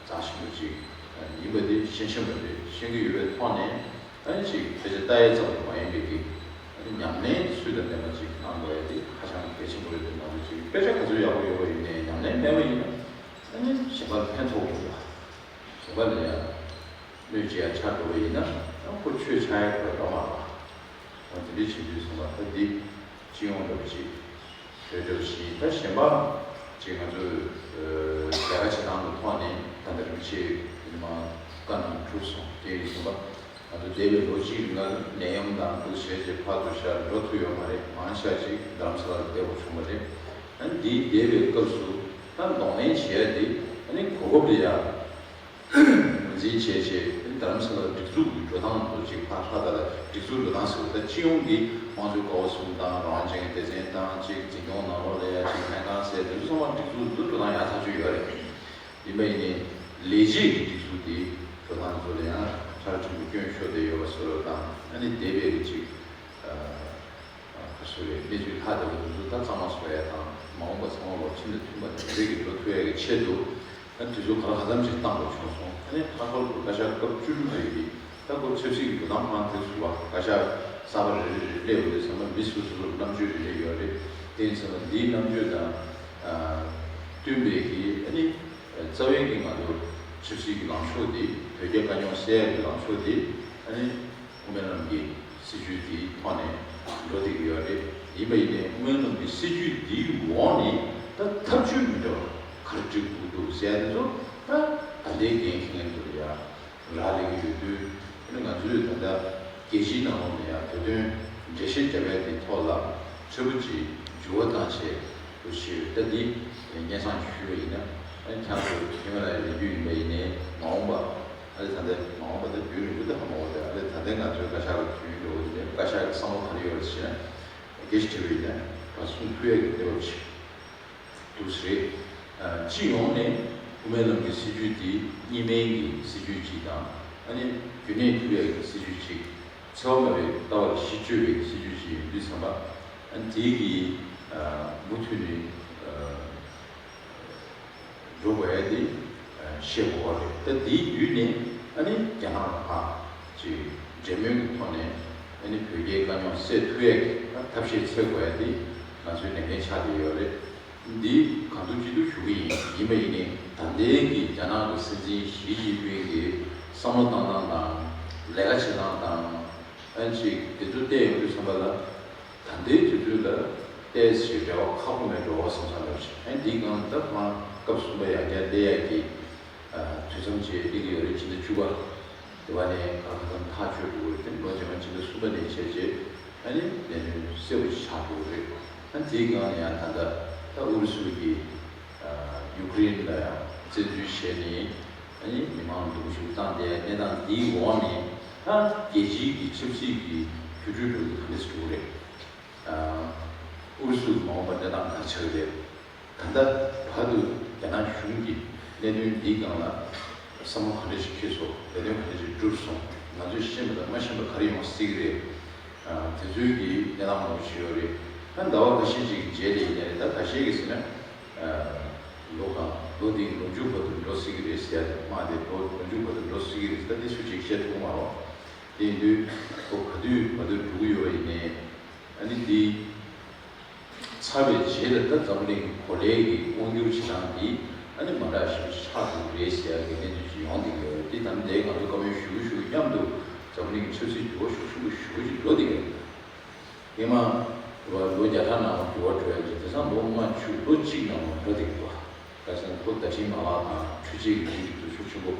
རྩ་ཆེན་པོ་ཅིག་ཡིན་པ་དེ་ཤེས་བཞིན་པ་རེད། ཤེས་ཀྱི་ཡོད་པའི་ཐོག་ནས་ཨ་ནི་ཅིག་ཕལ་ཆེར་ལྟ་ཡས་ཙམ་དུ་མ་ཡིན་པའི་གི་ཨ་ནི་ཉམས་ལེན་ཚུལ་དང་ལྡན་པ་ཅིག་གནང་དགོས་ཡ་དེ་ཧ་ཅང་གལ་ཆེན་པོ་རེད་འདུག་ང་ཚོ་ཅིག་དཔེ་ཆ་ག་ཚོད་ཡག་པོ་ཡོད་པ་ཡིན་ནའི་ཉམས་ལེན་མེད་པ་ཡིན་ན་ཨ་ནི་གཞན་པ་ལ་ཕན་ཐོགས་ཀྱི་མི་འདུག་གཞན་པ་ལ་ཡང་གནོད་བྱེད་ཡ་ཆགས་འགྲོ་བ་ཡིན་ན་ཨ་ཁོ་ཆོས་ཆགས་ཡ་ཁོ་ཡོད་མ་རེད། འོ་དེ་འདྲའི་བྱེད་དུས་ཙམ་པ་ད་འདི་སྤྱི་ཡོངས་འདྲ་པོ་ཅིག་བོད་འདྲ་པོ་ཞིག་ཡིན། ད་གཞན་པ་ཅིག་ང་ཚོས་ལས་ཀ་བྱེད་སྟངས་ཀྱི་ཐོག་ནས་ད་ལྟ་རིན་པོ་ཆེ་ཉི་མ་བཀའ་གནང་གྲུབ་སོང་། དེ་ཡིན་ཙམ་པ་ང་ཚོ་འདས་པའི་ལོ་གཅིག་རིང་ལ་ནད་ཡམས་དང་འདུ་བྱེད་ཅིག་ཕར་ཚུར་ཤར་འགྲོ་ཐུབ་ཡོད་མ་རེད། མང་ཆེ་བ་ཅིག་རྡ་རམ་ས་ལར་བསྡད་དགོས་བྱུང་བ་རེད། ཨ་ནི་འདིའི་འདས་པའི་སྐབས་སུ་ད་གདོང་ལེན་བྱེད་ཡ་འདི་ཨ་ནི་གོ་སྐབས་ལ་ཡ། ངོས་འཛིན་བྱས་བྱས་རྡ་རམ་ས་ལ་སྒྲིག་འཛུགས་ཀྱི་འགྲོ་སྟངས་དེ་ཚོ་ཅིག་ཕར་ཧྲ་ད་ལ་སྒྲིག་འཛུགས་འགྲོ་སྟངས་ཟེར་བ་ད་སྤྱི་ཡོངས་ཀྱི་དམངས་གཙོའི་ཀ་བ་གསུམ་དང་རང་དབང་ཅན་གྱི་སྡེ་ཚན་དང་ཅིག་འཛིན་སྐྱོང་ནང་ལོགས་ལ་ཡ་ཅིག་ལྷན་ཁང་ཟེར་དེ་ཚོ་ཚང་མ་སྒྲིག་འཛུགས་དེ་ཚོ་འགྲོ་སྟངས་ཡག་ཐག་ཆོད་ཡོད་རེད། ཡིན་པ་ཡིན་ནའི་ལས་བྱེད་ཀྱི་སྒྲིག་འཛུགས་དེ་འགྲོ་སྟངས་དེ་ཚོ་ལ་ཡང་ཁྲ་ཁྲིམས་ཀྱི་སྐྱོན་ཤོར་བསྡད་ཡོད་པ་བཟོ་འདྲ་དང་ཨ་ནི་འདས་པའི་གི་ཅིག་ག་སོ་རེད། གནས་ཚུལ་ལྷག་བསྡད་པ་དེ་ཚོ་ད་གཙང་མ་བཟོ་ཡ་དང་མ་འོངས་པ་ཚང་མ་ལོ་ཁྲིམས་དང་མཐུན་པ་དང་དེ་འདྲ་གི་འགྲོ་ཐུབ་ཡ་གི་ཆེད་དུ་ཨ་དུས་ཚོད་ག་ལ་ག་ཙམ་ཞིག་བཏང་དགོས་བྱུང་སོང་། ཨ་ནི་ལྷག་པར་དུ་བཀའ་ཤག་སྐབས་བཅུ་དྲུག་པའི་གི་ད་ཁོ་ཆབ་སྲིད་ཀྱི་འགྲོ་སྟངས་མང་དེ་ཚོ་བ་བཀའ་ཤག་གསར་པ་རེ་རེ་རེ་སླེབས་ཡོང་དུས་ཙམ་པ་མི་སོ་སོ་སོར་རྣམ་དཔྱོད་རེ་རེ་ཡོད་རེད། དེ་ཡིན་ཙང་འདིའི་རྣམ་དཔྱོད་དང་བསྟུན་པའི་གི་ཨ་ནི་རྩ་བའི་གི་ང་ཚོ་ཆབ་སྲིད་ཀྱི་ལངས་ཕྱོགས་དེ་བོད་རྒྱ་དཀའ་རྙོག་སེལ་ཡ་གི་ལངས་ཕྱོགས་དེ་ཨ་ནི། དབུ་མའི་ལམ་གྱི་སྲིད་བྱུས་དེའི་ཐོག་ནས་འགྲོ་བསྡད་ཀྱི་ཡོད་རེད། ཡིན་པ་ཡིན་ནའི་དབུ་མའི་ལམ་གྱི་སྲིད་བྱུས་འདིའི་འོག་ནས་ད་ཐབས་ཇུས་མི་འདྲ་བ་ག་རེ་སྒྲིག་དགོས་འདུག་ཟེར་ཡ་དེ་ཚོ་ད་ད་ལྟའི་འགན་འཁྱེར་མཁན་ཚོ་ལ་ཡ་རག་ལས་ཀྱི་ཡོད་དུས་ཨ་ནི་ང་ཚོས་ད་ལྟ་རྒྱལ་སྤྱིའི་ནང་ལོགས་ནས་ཡ་བོད་དོན་འགྲེལ་བཤད་བརྒྱབ་ཡ་དེའི་ཐོག་ལ་མཁྲེགས་པོ་ཅིག་འགྱུར་བ་བཏང་བྱས། ཞེས་ད་འདི་སྙན་སེང་ཞུས་པ་ཡིན་ན། ཨ་ནི་ཁྱེད་ཚོ་ཧི་མ་ལ་ཡའི་ལོ་རྒྱུས་ཡིན་པ་ཡིན་ནའི་མ་འོངས་པ། ཨ་ནི་ད་ལྟ་མ་འོངས་པ་ད་རྒྱུན་རིང་པོ་ད་ཧ་མ་འོ་ད། ཨ་ནི་ད་ལྟ་ང་ཚོའི་བཀའ་ཤག་གི་དུས་ཡུན་འགྲོ་བ་ཡིན་ནའི་བཀའ་ཤག་གི་བསམ་བློ་ག་རེ་ཡོད་རེད་ཟེར་ན། སྒེར་གྱི་དྲི་བ་ཡིན་ན་ད་གསུང་ཐུབ་ཡ་གི་གནས་བབ་ཅིག་འདུག་ཟེར། ཨ་སྤྱི་ཡོངས་ནས་དབུ་མའི་ལམ་གྱི་སྲིད་བྱུས་འདི་གཉིས་སྨན་གྱི་སྲིད་བྱུས་ཅིག་དང་། ཨ་ནི་རྒྱུན་གནས་ཐུབ་ཡ་གི་སྲིད་བྱུས་ཅིག་འཚེ་བ་མེད་པའི་ལྟ་བ་གཞི་བཅོལ་བའི་སྲིད་བྱུས་ཤིག་ཡིན་དུས་ཙམ་པ། ཨ་ནི་དེ་གི་ཨ་མུ་མཐུད་ནས་ཨ་འགྲོ་དགོས་ཡ་དེ་ཨ་ཤེས་དགོས་པ་རེད། ད་དེའི་བརྒྱུད་ནས་ཨ་ནི་རྒྱ་ནག་ལ་ཕར་ཅིག་འབྲེལ་མོལ་གྱི་ཐོག་ནས། ཨ་ནི་བོད་རྒྱའི་དཀའ་རྙོག་སེལ་ཐུབ་ཡ་གི་ཐབས་ཤེས་འཚོལ་དགོས་ཡ་དེ་ང་ཚོའི་ལས་འགན་ཆགས་བསྡད་ཡོད་རེད། འདི་གང་ཐུབ་ཅི་ཐུབ་ཞུ་གི་ཡིན། ཡིན་པ་ཡིན་ནའི་ད་ལྟའི་གི་རྒྱ་ནག་གི་སྲིད་འཛིན་ཞི་ཅིན་ཕིང་གི་བསམ་བློ་བཏང་སྟངས་དང་། ལས་ཀ་བྱེད་སྟངས་དང་། ཨ་ཅིག་དེ་ཚོ་བལྟས་ཡོང་དུས་ཙམ་པ་ལ། ད་ལྟའི་དུས་ཚོད་ལ་ཏོག་ཙམ་འབྲེལ་བ་ཁག་པོ་མེད་འགྲོ་བསམ་བསམ་ཡོད་ཅིག་ཨ་འདིའི་སྒང་ད་ཁོ་རང་སྐབས་གསུམ་པ་ཡང་བསྐྱར་སླེབས་ཡ་གི་ཨ་དུས་མཚམས་ཅིག་སླེབས་ཀྱི་ཡོད་རེད། ཕྱི་ཟླ་བཅུ་པ། དེ་བ་ནས་ག་ག་ཙམ་ཐག་ཆོད་འགྲོ་གི་རེད་དེ། ལོ་རྗེས་མ་ཕྱི་ཟླ་གསུམ་པ་ནས་བྱས་རྗེས། ཨ་ནི་ལས་དོན་གསལ་པོ་ཞིག་ཆགས་འགྲོ་གི་རེད། ཨ་དེའི་སྒང་ནས་ཡང་ད་ལྟ་ད་ཨུ་རུ་སུ་གིས་ཨ་ཡུཀ་རེན་ལ་ཡང་བཙན་འཛུལ་བྱས་ནས། ཨ་ནི་མི་མང་སྡུག་ཤུགས་བཏང་སྟེ་གནས་སྟངས་འདིའི་འོག་ནས་ད་རྒྱལ་སྤྱིའི་གི་ཆབ་སྲིད་ཀྱི་འགྱུར་འགྲོས་འགྲོ་གི་ག་འདྲ་ཞིག་འགྲོ་གི་རེད། ཨ་ཨུ་རུ་སུ་གི་མ་འོངས་པ་གནས་སྟངས་ག་རེ་ཆགས་ཀྱི་རེད། ད་ལྟ་བར་དུ་རྒྱ་ནག་གཞུང་གིས་གནད་དོན་འདིའི་སྒང་ལ་བསམ་བློ་ག་འདྲ་ཞིག་འཁྱེར་སོང་། ལས་དོན་ག་འདྲ་ཞིག་བསྒྲུབས་སོང་། ང་ཚོས་ཤེས་པ་དང་མ་ཤེས་པ་ག་རེ་ཡོང་སྲིད་ཀྱི་རེད། ཨ་དེ་ཚོའི་གི་གནས་སྟངས་མང་པོ་ཞིག་ཡོད་རེད། ད་ཟླ་བ་ཁ་ཤས་ཅིག་གི་རྗེས་ལ་ཡིན་ནའི་ད་ཁ་ཤས་ཀྱིས་ཟེར་ན། ཨ་ལོ་གང་ལོ་འདི་ལོ་མཇུག་བར་དུ་འགྲོ་སྲིད་ཀྱི་རེད་ཟེར་ཡ་དེ་མ་དེ་ལོ་ལོ་མཇུག་བར་དུ་འགྲོ་སྲིད་ཀྱི་རེད་ཟེར། ད་དེ་སུ་གཅིག་བཤད་ཐུབ་མ་རེད། དེ་ཡིན་དུས་ཁོ་ག་དུས་བར་དུ་འགྲོ་གི་ཡོད་པ་ཡིན་ནའི། ཨ་ནི་འདི་ཚར་བའི་རྗེས་ལ་ད་འཛམ་བུ་གླིང་གི་གོ་ལའི་གི་དབང་སྒྱུར་བྱེད་སྟངས་འདི་ཨ་ནི་མ་འདྲ་ཞིག་ཆགས་འགྲོ་གི་རེད་ཟེར་ཡ་གི་གནས་ཚུལ་ཅིག་ཡོང་བསྡད་ཀྱི་ཡོད་རེད། དེ་ད་ལྟའི་ང་ཚོ་བཀའ་མོལ་ཞུ་གི་ཞུ་གི་མཉམ་དུ་འཛམ་བུ་གླིང་གི་ཆབ་སྲིད་འགྱུར་བ་ཤུགས་ཆེན་པོ་ཞེ་པོ་ཅིག་འགྲོ་བསྡད་ཀྱི་ཡོད་རེད། སྔོན་མ་ལོ་བརྒྱ་ཕྲག་ནང་འགྱུར་བ་འགྲོ་ཡ་གི་དེང་སང་ལོ་ལྔ་བཅུ་ལོ་གཅིག་ནང་ལ་འགྲོ་བསྡད་ཀྱི་འདུག་ག་ཟེར་ན་ཁོ་བརྡ་འཕྲིན་མ་ལག་དང་འཕྲུལ་ཆས་ཀྱི་སྒྲིག་འཛུགས་ཤུགས་ཆེན་པོ་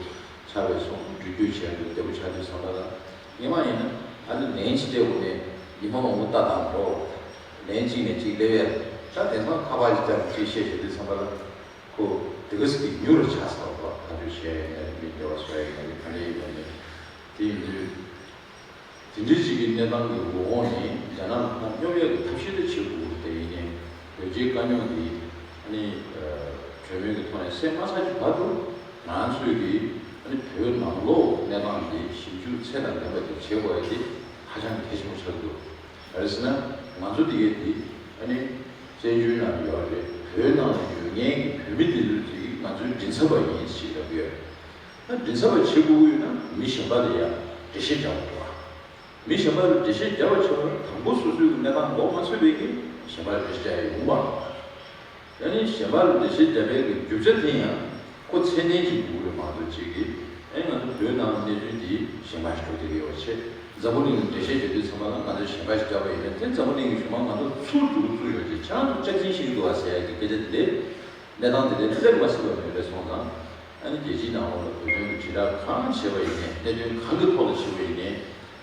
ཆགས་པའི་སོང་། འགྲུལ་སྐྱོད་བྱས་འདུག་བདེ་པོ་ཆགས་དུས་ཙམ་པ་ལ། སྔོན་མ་ཡིན་ན་ཨ་ནི་ལན་གཅིག་སླེབས་དགོས་ནས་ཉི་མ་མང་པོ་ལྟ་དང་འགྲོ། ལན་གཅིག་ནས་གཅིག་སླེབས་ཡ། ད་དེང་སང་ཁ་པར་ཅིག་བརྒྱབ་ཅིག་བཤད་བྱས་དུས་ཙམ་པ་ལ། ཁོ་དེ་ག་ཟིག་གི་མྱུར་རུ་ཆགས་ཚར་བ། ད་དུས་བཤད་ཡ་ཡིན་ན་རེད། མི་འདྲ་བ་བཟོ་ཡ་ཡིན་ན་རེད། ག་འདྲ་ཡིན་ན་རེད། དེ་ཡིན་དུས། དེ་འདྲའི་ཞིག་གི་གནས་སྟངས་ཀྱི་འོག་ནས་རྒྱ་ནག་ལ་སྙོབ་ཡག་གི་ཐབས་ཤེས་དེ་བྱེད་དགོས་ཀྱི་རེད། དེ་ཡིན་ནའི་བོད་རྒྱའི་དཀའ་རྙོག་འདི་ཨ་ནི་གྲོས་མོལ་གྱི་ཐོག་ནས་སེལ་མ་ཚར་གྱི་བར་དུ་ང་ཚོས་ཀྱིས་ཨ་ནི་བོད་ནང་ལོགས་གནས་སྟངས་འདི་ཞིབ་འཇུག་ཚད་དང་ལྡན་པ་དེ་བྱེད་དགོས་ཡ་དེ་ཧ་ཅང་གལ་ཆེན་པོ་ཆགས་ཀྱི་འདུག་ག་རེ་ཟེར་ན་ང་ཚོ་འདི་གའི་འདི་ཨ་ནི་བཙན་བྱོལ་ནང་ཡོད་རེད། བོད་ནང་ལ་ཡོད་མཁན་གྱི་བོད་མི་འདི་ཚོ་ཅིག་ང་ཚོའི་མགྲིན་ཚབ་པ་ཡིན་ཞེས་ལབ་ཀྱི་ཡོད། ད་མགྲིན་ཚབ་པ་བྱེད་དགོས་ཀྱི་ཡོད་ན་མི་གཞན་པ་ལ་ཡང་འགྲེལ་བཤད་རྒྱག་དགོས་རེད་བ། མི་གཞན་པ་ལ་འགྲེལ་བཤད་རྒྱག་པ་བྱེད་པར་དང་པོ་སོ་སོའི་གི་གནས་སྟངས་ལོག་མ་ཚོད་པའི་གི་གཞན་པ་ལ་འགྲེལ་བཤད་རྒྱག་ཡ་ཡོང་མ་རེད། ཡང་ན་གཞན་པ་ལ་འགྲེལ་བཤད་རྒྱག་པའི་གི་རྒྱུ་ཆ་དེ་ཡང་ཁོ་ཚད་ལྡན་ཅིག་དགོས་ཀྱི་རེད་མ་གཏོགས་ཅིག་གིས་ཨེ་ང་ཚོ་བོད་ནང་གནས་ཚུལ་འདི་གཞན་པ་ཞིག་འགྲོ་བསྡད་ཀྱི་ཡོད་པ་བྱས། འཛམ་བུ་གླིང་ལ་འགྲེལ་བཤད་རྒྱག་དུས་ཙམ་པ་ལ་ང་ཚོས་གཞན་པ་ཞིག་རྒྱག་པ་ཡིན་ན་དེ་འཛམ་བུ་གླིང་གི་གཞུང་མང་ང་ཚོ་ཚུར་འགྲོ་གི་ཚུར་ཡོད་ཅེས་ཁྱེད་རང་ཚོ་སྐྱག་རྫུན་བཤད་ཀྱི་འདུག་བ་ཟེར་ཡ་གི་སྐད་ཆ་དེ་འདྲས། གནས་སྟངས་དེ་འདྲའི་སླེབས་མ་སྲིད་པ་མེད་པ་སོང་ཙང་། ཨ་ནི་རྒྱལ་སྤྱིའི་ནང་ལོགས་ལ་བོད་དོན་གྱི་དྲིལ་བསྒྲགས་གང་བྱས་པ་ཡིན་ནའི་གནད་དོན་གང་གི་ཐོག་ལ་བྱས་པ་ཡིན་ནའི་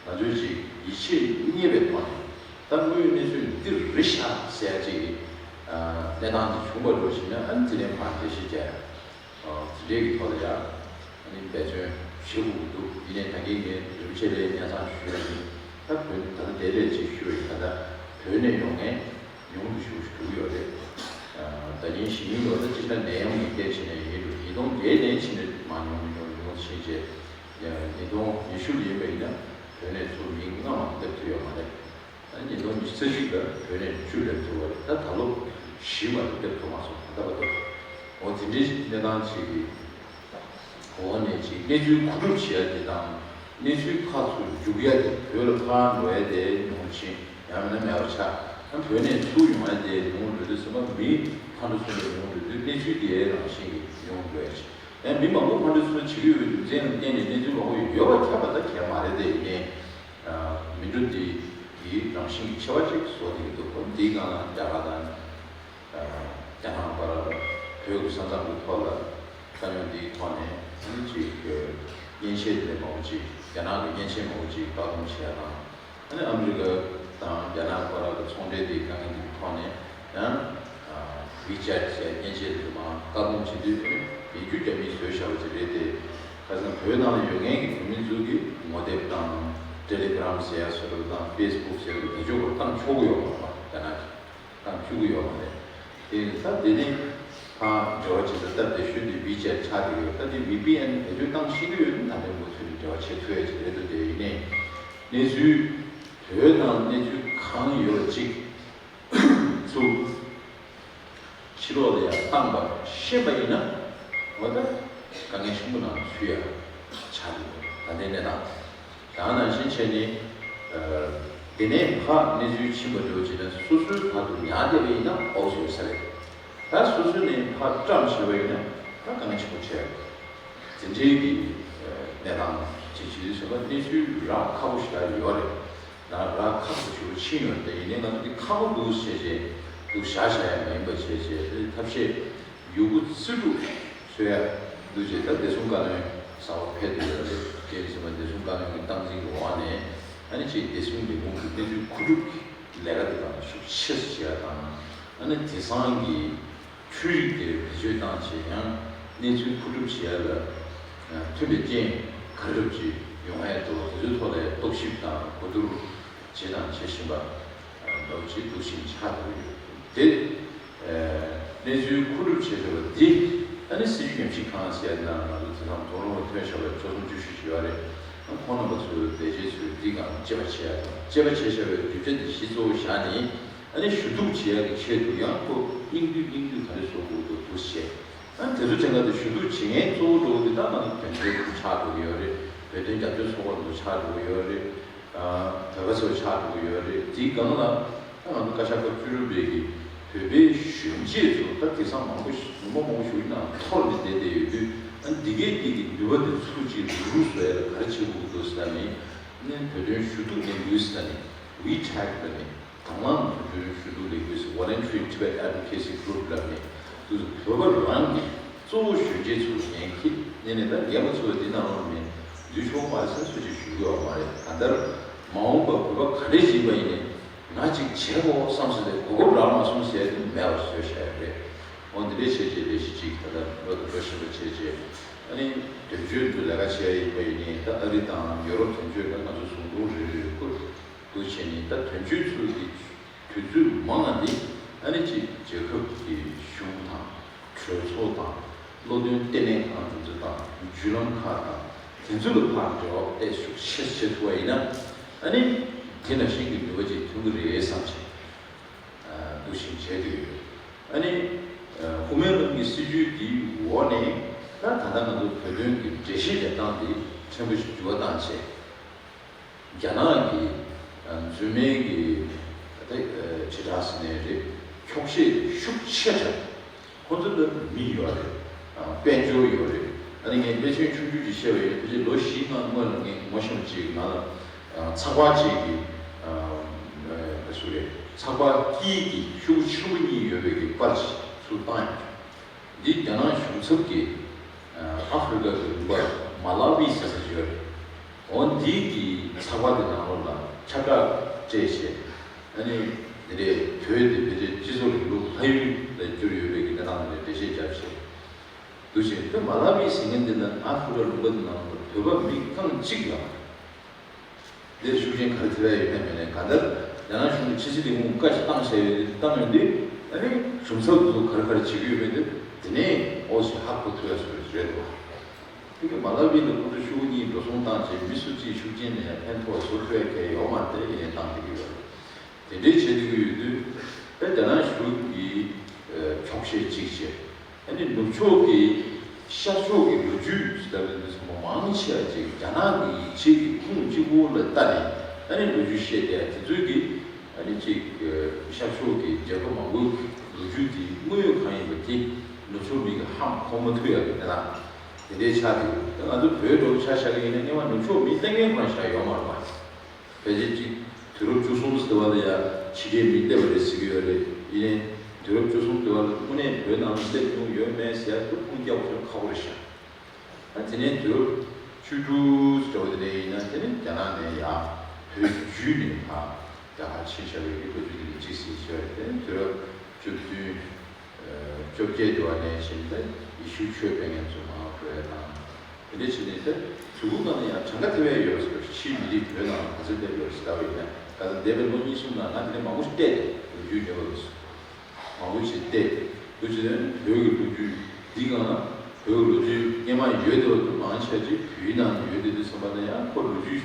ང་ཚོས་ཅིག་ཡིད་ཆེས་རྙེད་པའི་ཐོག་ནས་ད་དངོས་ཡོད་གནས་ཚུལ་འདི་རེད་ཤག་ཟེར་ཡ་ཅིག་གི་གནས་སྟངས་ཅིག་བྱུང་བ་རེད་ཞེ་ན། ཨ་ནི་དེ་ནས་ཕར་འགྲེལ་བཤད་རྒྱག་ཡ་དེ་འདྲའི་གི་ཐོག་ལ་ཡ་ཨ་ནི་འབད་བརྩོན་བྱེད་དགོས་ཀྱི་འདུག་ཡིན་ནའི་ད་གིན་ངས་རིན་པོ་ཆེ་ལ་སྙན་སེང་ཞུས་པ་ཡིན། ད་བོད་ད་ལྟ་དེ་རེད་ཅེས་ཞུས་པ་ཡིན། ད་ལྟ་བོད་ནས་ཡོང་མཁན་ཉུང་དུ་ཞེ་པོ་ཞིག་འགྲོ་གི་ཡོད་རེད། ཨ་ད་ཉིན་གཞེས་ནིང་ལོ་ད་སྤྱིར་བཏང་ནད་ཡམས་ཀྱི་སྐད་ཕྱིན་ནས་ཡིན་འགྲོ། ཉིས་སྟོང་བརྒྱད་ནས་ཕྱིན་ནས་མར་ཉུང་ཉུང་ཉུང་ཕྱིན་རྗེས། ཉིས་སྟོང་ཉི་ཤུ་ལ་ཡིན་པ་ཡིན་ན་བོད་ནས་ཚུར་མི་ལྔ་མ་གཏོགས་སླེབས་ཐུབ་ཡོད་མ་རེད། ཨ་ཉིས་སྟོང་ཉི་ཤུ་རྩ་གཅིག་ལ་བོད་ནས་བཅུ་སླེབས་ཐུབ་པ་རེད། ད་ད་ལོ་བཞི་མ་གཏོགས་སླེབས་ཐུབ་མ་སོང་། ད་ལྟ་བར་དུ། འོ་དེ་འདྲའི་གནས་སྟངས་ཅིག་གི་འོག་ནས་ཅིག་གནས་ཚུལ་གོ་སྒྲུབ་བྱེད་ཡ་དེ་དང་། གནས་ཚུལ་ཕར་ཚུར་འཇུག་ཡ་དེ། བོད་ལ་ཕར་འགྲོ་ཡ་དེ་ཉུང་ཕྱིན་ཡང་མིན་ན་མེད་པ་ཆགས། ཡང་བོད་ནས་ཚུར་ཡོང་ཡ་དེ་ཉུང་འགྲོ་དུས་ཙམ་པ་མི་ཕར་འགྲོ་ཚུར་འགྲོ་ཉུང་འགྲོ་དུས་གནས་ཚུལ་དེའི་རང་བཞིན་གྱིས་ཉུང་འགྲོ་ཡ་ཆེ། ཡང་མི་མང་པོ་ཕར་འགྲོ་ཚུར་འགྲོ་བྱེད་ཀྱི་ཡོད་པའི་རྒྱུ་མཚན་ལ་བརྟེན་ནས་གནས་ཚུལ་མང་པོ་ཡོད་པ་ཁྱབ་པ་ད་གལ་མ་རེད་དེ། ཡིན་ནའི་མི་འགྲོ་དེ་གི་རང་བཞིན་གྱི་ཆེ་བ་ཅིག་བཟོ་བསྡད་ཀྱི་འདུག་འདིའི་སྒང་ལ་རྒྱ་གར་དང་། རྒྱ་ནག་བར་བོད་ཀྱི་ས་མཚམས་ཀྱི་ཐོག་ལ་དཀའ་རྙོག་འདིའི་ཐོག་ནས་ཅིག་མཉེན་ཆས་དེ་མང་པོ་ཅིག་རྒྱ་ནག་གི་མཉེན་ཆས་མང་པོ་ཅིག་བཀག་སྡོམ་བྱས་དང་། ཨ་ནི་ཨ་མི་རི་ཀ་དང་རྒྱ་ནག་བར་གྱི་ཚོང་འབྲེལ་དེའི་དཀའ་ངལ་འདིའི་ཐོག་ནས་ཡང་། ཝི་ཆེ་ཊི་ཟེར་མཉེན་ཆས་དེ་ཚོ་མར་བཀག་སྡོམ་བྱེད་དུས་མི་རྒྱུ་རྒྱ་མིས་བཟོས་བཞག་པ་ཅིག་རེད་དེ། ཁ་སང་བོད་ནང་ལ་ཡོད་མཁན་གྱི་བོད་མི་ཚོ་གིས་ངོ་དེབ་དང་ཊེ་ལི་གྷི་རམ་ཟེར་ཡ་བཟོ་འདྲ་དང་ཕེ་སི་བུག་ཟེར་འདྲ་བེད་སྤྱོད་སྒོ་བཏང་ཆོག་གི་ཡོད་མ་རེད་པ། རྒྱ་ནག་གིས་བཏང་བཅུག་གི་ཡོད་མ་རེད། དེ་ཡིན་ཙང་དེ་ནི་ཕར་འབྲེལ་བ་བྱེད་ས་སྟབས་བདེ་ཤོས་དེ་ཝི་ཆེ་ཊི་ཆགས་བསྡད་ཡོད། ད་དེ་ཝི་པི་ཨེན་བེད་སྤྱོད་བཏང་ཤེས་ཀྱི་ཡོད་ན་ད་ལྟའི་འགོ་ཚུགས་ནས་འབྲེལ་བ་བྱེད་ཐུབ་ཡ་ཅིག་རེད་འདུག་དེ་ཡིན་ནའི་གནས་ཚུལ་བོད་ནང་གནས་ཚུལ་གང་ཡོད་ཅིག་ཚུར་ཕྱི་ལོགས་ལ་ཡང་བཏང་པ་ཤེས་པ་ཡིན་ན་འོ་ད་དཀའ་ངལ་ཆེན་པོ་ནང་ཚུད་ཡ་ཆགས་འདུག་ད་ལྟའི་གནས་སྟངས། ད་ནང་བཞིན་བྱས་ནས་དེ་ནས་ཕར་གནས་ཚུལ་ཕྱིན་པ་འདྲ་བོ་བྱས་ན་སོ་སོའི་བར་དུ་ཉར་བསྡད་པ་ཡིན་ན་ཨོ་ཙི་ཡོད་ས་རེད། ད་སོ་སོ་ནས་ཕར་བཀྲམ་བྱས་པ་ཡིན་ན་ད་དཀའ་ངལ་ཆེན་པོ་ཆགས་ཡོད། དེ་འདྲའི་གི་གནས་སྟངས་ཅིག་བྱེད་དུས་ཟེར་བ་གནས་ཚུལ་རག་ཁག་པོ་ཞིག་ད་ཡོད་རེད། ད་རག་ཁག་པོ་ཞིག་ཕྱིན་ཡོད་དེ་ཡིན་ནའི་ང་ཚོ་འདི་ཁག་པོ་འདུག་བྱས་བྱས་འདུག་བཞག་བཞག་ཡ་མ་ཡིན་པ་བྱས་བྱས་ཐབས་ཤེས་ཡོད་རྒུ་རྩིས་སྤྲོད་བཟོ་ཡ་འདུག་བྱས་ད་བདེ་སྲུང་བཀའ་བློན་གསར་པ་ཕེབས་འདུག་ཡོད་རེད། རྒན་ཟེར་བ་བདེ་སྲུང་བཀའ་བློན་གྱི་སྟངས་འཛིན་གྱི་འོག་ནས་ཨ་ནི་ཅིག་བདེ་སྲུང་ལས་ཁུངས་ཀྱི་གནས་ཚུལ་མཁོ་སྒྲུབ་ཀྱི་ལས་ཀ་དེ་དང་ཤུགས་ཆེ་ཙམ་བྱེད་ཡ་དང་ཨ་ནི་དེང་སང་གི་འཕྲུལ་རིག་དེ་བེད་སྤྱོད་བཏང་བྱས་ཡང་གནས་ཚུལ་མཁོ་སྒྲུབ་བྱེད་ཡ་ལ་མཐུན་པའི་རྐྱེན་ག་རེ་འདྲ་ཅིག་ཡོང་ཡ་འདུག་དེ་ཚོའི་ཐོག་ལ་རྟོག་ཞིབ་དང་གོ་བསྡུར་བྱེད་དང་བྱེད་བཞིན་པ་འདྲ་ཅིག་འདུག་བཞིན་ཆགས་འདུག་ཡོད་དེ། གནས་ཚུལ་མཁོ་སྒྲུབ་བྱེད་ཐུབ་པ་འདི་ཨ་ནི་སྲིད་བྱུས་ཉམས་ཞིབ་ཁང་ཟེར་ཡ་ནང་ང་ཚོ་དེ་དང་དོ་སྣང་བ་ཐོན་བཞག་པའི་ཆོལ་གསུམ་བརྗོད་གཞི་ཞིག་ཡོད་རེད། ཁོང་རྣམ་པ་ཚོའི་ལས་བྱེད་ཚོས་འདི་སྒང་དཔྱད་པ་བྱེད་ཡ་དང་དཔྱད་པ་བྱས་བཞག་པའི་དུས་ཚོད་འདི་གཞི་གཙོ་བོ་བཞག་ནས། ཨ་ནི་ཞུ་གཏུག་བྱེད་ཡག་གི་ཆེད་དུ་ཡང་ཁོ་སྙིང་བསྡུས་སྙིང་བསྡུས་ག་རེ་བཟོ་དགོས་འདུག་འདུག་བྱས། ཨ་ནི་དེ་ཚོ་བྱེད་ག་དེ་ཞུ་གཏུག་བྱེད་མཁན་གཙོ་བོ་འགྲོ་གི་དེ་ད་ང་ཚོ་དོན་གཅོད་ཆགས་འགྲོ་གི་ཡོད་རེད། བོད་དོན་རྒྱབ་སྐྱོར་ཚོགས་པ་འདུག་ཆགས་འགྲོ་གི་ཡོད་རེད། ཨ་བོད་པ་ཚོ་ཆགས་འགྲོ་གི་ཡོད་རེད། དེའི་སྒང་ལ་ད་ང་ཚོ་བཀའ་ཤག་སྐབས་བཅུ་དྲུག་པའི་གི་བོད་པའི་གཞོན་སྐྱེས་ཚོ་ད་དེང་སང་མང་པོ་ཞིག་ཉི་མ་མང་པོ་ཞིག་ནང་འཐོར་ནས་བསྡད་བསྡད་ཡོད་དུས། ཨ་ནི་འདི་གའི་འདི་གི་ནུས་པ་འདི་ཚུར་ཅིག་རུག་རུག་བཟོ་ཡ་ལ་ག་རེ་བྱེད་དགོས་ཀྱི་འདུག་ཟེར་ནས་ནི་བོད་དོན་ཞུ་གཏུག་གནང་དགོས་ཟེར་ནས་ཝི་ཆེ་ཊི་ལ་ནི། དང་བླངས་ཚུལ་ཞུ་གཏུག་ལས་འགུལ་ཟེར། Voluntary Tibet Advocacy Group ལབ་ནས་དུས་སུ་བོད་པ་རང་གི་གཙོ་བོ་གཞོན་སྐྱེས་ཚོ་ལ་འགན་འཁྱེར་ནས་ནས་ད་རྒན་པ་ཚོ་འདི་ནང་ལོགས་ནས་འཛུལ་ཆོག་མ་རེད་ཟེར་ཚུལ་ཅིག་ཞུ་གི་ཡོད་མ་རེད། གང་ལྟར་མ་འོངས་པ་བོད་པ་ག་འདྲས་ཡིན་པ་ཡིན་ནས་ང་ཅིག་བྱེད་དགོས་བསམ་ཟེར་ཏེ་གོ་སྐབས་རག་མ་སོང་ཟེར་ཏེ་མེད་པར་བཟོས་བཞག་ཡོད་རེད། འོ་འདི་འདྲས་བྱས་རྗེས་ལས་གཞི་ཅིག་ད་ལྟ་ལོ་དང་འགྲོ་བཞིན་པ་བྱས་རྗེས་ཨ་ནི་དོན་གཅོད་དུ་ལས་ཀ་བྱས་ཡིན་པ་ཡིན་ནས་ད་ཨ་རི་དང་ཡོ་རོབ་དོན་གཅོད་ལ་ང་ཚོ་ཟུང་འབྲེལ་རེ་རེ་བསྐུར། འདུག་བྱས་ནས་ད་དོན་གཅོད་ཚོ་གི་དུས་ཚོད་མང་བ་འདི་ཨ་ནི་ཅིག་རྒྱལ་ཁབ་ཀྱི་གཞུང་དང་གྲོས་ཚོགས་དང་བློ་འདོན་ལྟེ་གནས་ཁང་དེ་ཚོ་དང་བརྒྱུད་ལམ་ཁག་དང་དེ་ཚོ་ལ་ཕར་འབྲེལ་བ་ཏོག་ཙམ་ཤུགས་ཆེ་བྱེད་ཐུབ་པ་ཡིན་ན་ཨ་ནི་དེ་ནང་བཞིན་གྱི་ནུས་པ་ཅིག་ཐོན་གྱི་རེད་བསམ་བྱས་འདུག་བཞིན་བྱས་བསྡད་ཡོད། ཨ་ནི་དབུ་མའི་ལམ་གྱི་སྲིད་བྱུས་འདིའི་འོག་ནས་ད་ད་ལྟ་ང་ཚོ་བོད་དོན་གྱི་འགྲེལ་བཤད་རྒྱག་སྟངས་འདི་ཕྲན་བུ་ཞིག་འགྱུར་བ་བཏང་བྱས། རྒྱ་ནག་གི་ཨ་རྫུན་མའི་གི་ཨ་དེ་ཨ་དྲིལ་བསྒྲགས་ཟེར་ནའི་རེད། འཁྱོག་བཤད་ཤུགས་ཆེ་དྲགས། ཁོ་ཚོ་ལ་མི་ཡོད་རེད། ཨ་དཔལ་འབྱོར་ཡོད་རེད། ཨ་ནི་ངས་དཔེ་མཚོན་ཆུང་ཆུང་ཅིག་བཤད་པ་ཡིན་ན། ཕལ་ཆེར་ལོ་བཞི་ལྔ་སྔོན་ལ་ངས་ངོ་ཤེས་པ་ཅིག་ང་ལ་ཨ་ཚགས་པར་ཅིག་གི་ཨ་ཨ་སུ་རེད། ཚགས་པར་དཀྱིལ་གྱི་ཤོག་བུ་ཆེན་པོ་གཉིས་ཡོད་པའི་གི་པར་ཅིག་ཚུར་བཏང་ཡོད། འདི་རྒྱ་ནག་གཞུང་ཚབ་ཀྱིས་ཨ་ཨ་ཧྥེ་རི་ཀ་གི་ལུང་པ་མ་ལ་ཝི་ཟེར་ས་ཅིག་ཡོད་རེད། འོ་འདི་གི་ཚགས་པར་གྱི་ནང་ལོགས་ལ་ཁྱབ་བསྒྲགས་སྤྲད་བྱས། ཨ་ནི་དེ་འདྲའི་བོད་དེ་ཕལ་ཆེར་སྤྱི་ཚོགས་རིང་ལུགས་ལྷ་ཡུལ་ལ་གྱུར་ཡོད་པའི་གི་གནས་སྟངས་དེ་འདྲ་འགྲེལ་བཤད་བརྒྱབ་བྱས། འདུག་བྱས་དེ་མ་ལ་ཝི་ཟེར་མཁན་འདི་ལ་ཨ་ཧྥེ་རི་ཀ་ལུང་པ་འདི་ནང་ལ་བོད་པ་མི་རྐང་གཅིག་ཡོད་མ་རེད། འདིར་ཤུགས་རྐྱེན་ག་རེ་ཐེབས་ཡ་ཡོད་མེད་མེད་ནས། གང་ལྟར་རྒྱ་ནག་གཞུང་གིས་ཕྱི་སྲིད་ལས་ཁུངས་བཀའ་ཞིག་བཏང་བཞག་ཡོད་དུས། བཏང་ཡོད་དུས་ཨ་ནི་གཞུང་ཚབ་ཚོ་ག་རེ་ག་རེ་བྱེད་ཀྱི་ཡོད་མེད་དེ་དེ་ནས་ཨོ་ཞེས་ཧ་གོ་ཐུབ་ཡ་བཟོ་རེད་འདུག་དེ་གི་མ་ལ་ཝི་ལ་ཁོ་ཚོ་ཤོག་གུ་གཉིས་འགྲོ་སོང་བཏང་བྱས་མི་སུ་གཅིག་ཤུགས་རྐྱེན་ནས་ཡང་ཕན་ཐོགས་བཟོ་ཐུབ་ཡ་གང་ཡང་ཡོད་མ་རེད་དེ། ཡིན་ནའི་བཏང་བསྡད་ཀྱི་ཡོད་རེད། དེ་འདྲའི་བྱེད་བསྡད་ཀྱི་ཡོད་དུས་ཨེ་རྒྱ་ནག་གཞུང་གིས་ཨེ་འཁྱོག་བཤད་གཅིག་བྱས། ཨ་ནི་ནུབ་ཕྱོགས་ཀྱི་ཤར་ཕྱོགས་ཀྱི་ལོ་རྒྱུས་ཟེར་བ་འདི་ཚང་མ་མང་ཆེ་བ་ཅིག་རྒྱ་ནག་གི་ཡིག་ཆའི་གི་ཁུངས་གཅིག་པོ་ལ་ལྟ་ནས་ཨ་ནི་ལོ་རྒྱུས་བཤད་བསྡད་ཡ་དེ་ཚོའི་གི་ཨ་ནི་ཅིག་ཤར་ཕྱོགས་ཀྱི་རྒྱལ་ཁབ་མང་པོའི་ལོ་རྒྱུས་དེ་དངོས་ཡོད་གང་ཡིན་པ་དེ་ནུབ་ཕྱོགས་མི་གི་ཧ་མ་གོ་མ་ཐུབ་ཡ་གི་གནས་སྟངས་དེ་འདྲའི་ཆགས་བསྡད་ཡོད། ད་ང་ཚོ་བོད་འདྲ་པོ་ཆ་བཞག་གི་ཡིན་ན་སྔོན་མ་ནུབ་ཕྱོགས་མི་ལྟ་མཁན་རང་ཆགས་ཡོད་མ་རེད་པ། ཕལ་ཆེར་གཅིག་དུས་རབས་བཅུ་གསུམ་ཟེར་བ་ལ་ཡ་ཕྱི་རྒྱལ་མི་སླེབས་པ་རེད་ཟེར་གྱི་ཡོད་རེད། ཡིན་ནའི་དུས་རབས་བཅུ་གསུམ་ཟེར་བ་ལ་དངོས་གནས་བོད་ནང་སླེབས་མྱོང་ཡོད་མེད་ཟེར་ཡ་དེ་ཁུངས་སྐྱེལ་དགོས་ཁག་པོ་རེད་ཤག་ཨ་དེ་ནས་དུས་རབས་བཅུ་དྲུག་ཟེར་བ་དེ་འདྲ་ཡིན་ན་དེ་ནས་རྒྱ་ནག་ནས་ཡ་བོད་བརྒྱུད་ནས་ཕར་རྒྱ་གར་ཕྱིན་བཞག་པའི་གི་ལོ་རྒྱུས་དེ་འདྲ་གཅིག་ཟིན་བྱས་པ་རེད། དེ་ནས་དུས་རབས་བཅུ་བདུན། ཨ་ བཅོ་བརྒྱད་དུ་བ་ནས་བཞིན་ཏེ་ཡེ་ཤུ་ཆོས་སྤེལ་མཁན་ཚོ་མང་བ་འགྲོ་ཡ་དང་། དེ་འདྲ་བྱས་ནས་ཏེ་གཟུགས་པོ་ནང་ལ་ཡང་གྲངས་ཀ་དེ་བས་ཡོད་ཟེར་བ་ཕྱིའི་མི་རིགས་བོད་ནང་ལ་ག་ཚོད་སླེབས་ཡོད་ཟེར་ལྟ་བ་ཡིན་ན། ད་ལྟ་འདས་པའི་ལོ་གཉིས་གསུམ་ནང་ང་དེ་ནས་མང་པོ་ཞིག་བལྟས་ཏེ་ལོ་རྒྱུས་འདྲ་བོ་མང་པོ་ཞིག་བལྟས། དེ་བྱས་ནས་བོད་ཀྱི་ལོ་རྒྱུས་འདི་སྒང་ལ་བོད་ཀྱི་ལོ་རྒྱུས་སྔོན་མ་ཡོད་དེ་བ་དུ་མང་ཆེ་ཅིག་བོད་ནང་ཡོད་དེ་དུས་ཙམ་པ་ལ་ཡང་ཁོ་ལོ་རྒྱུས་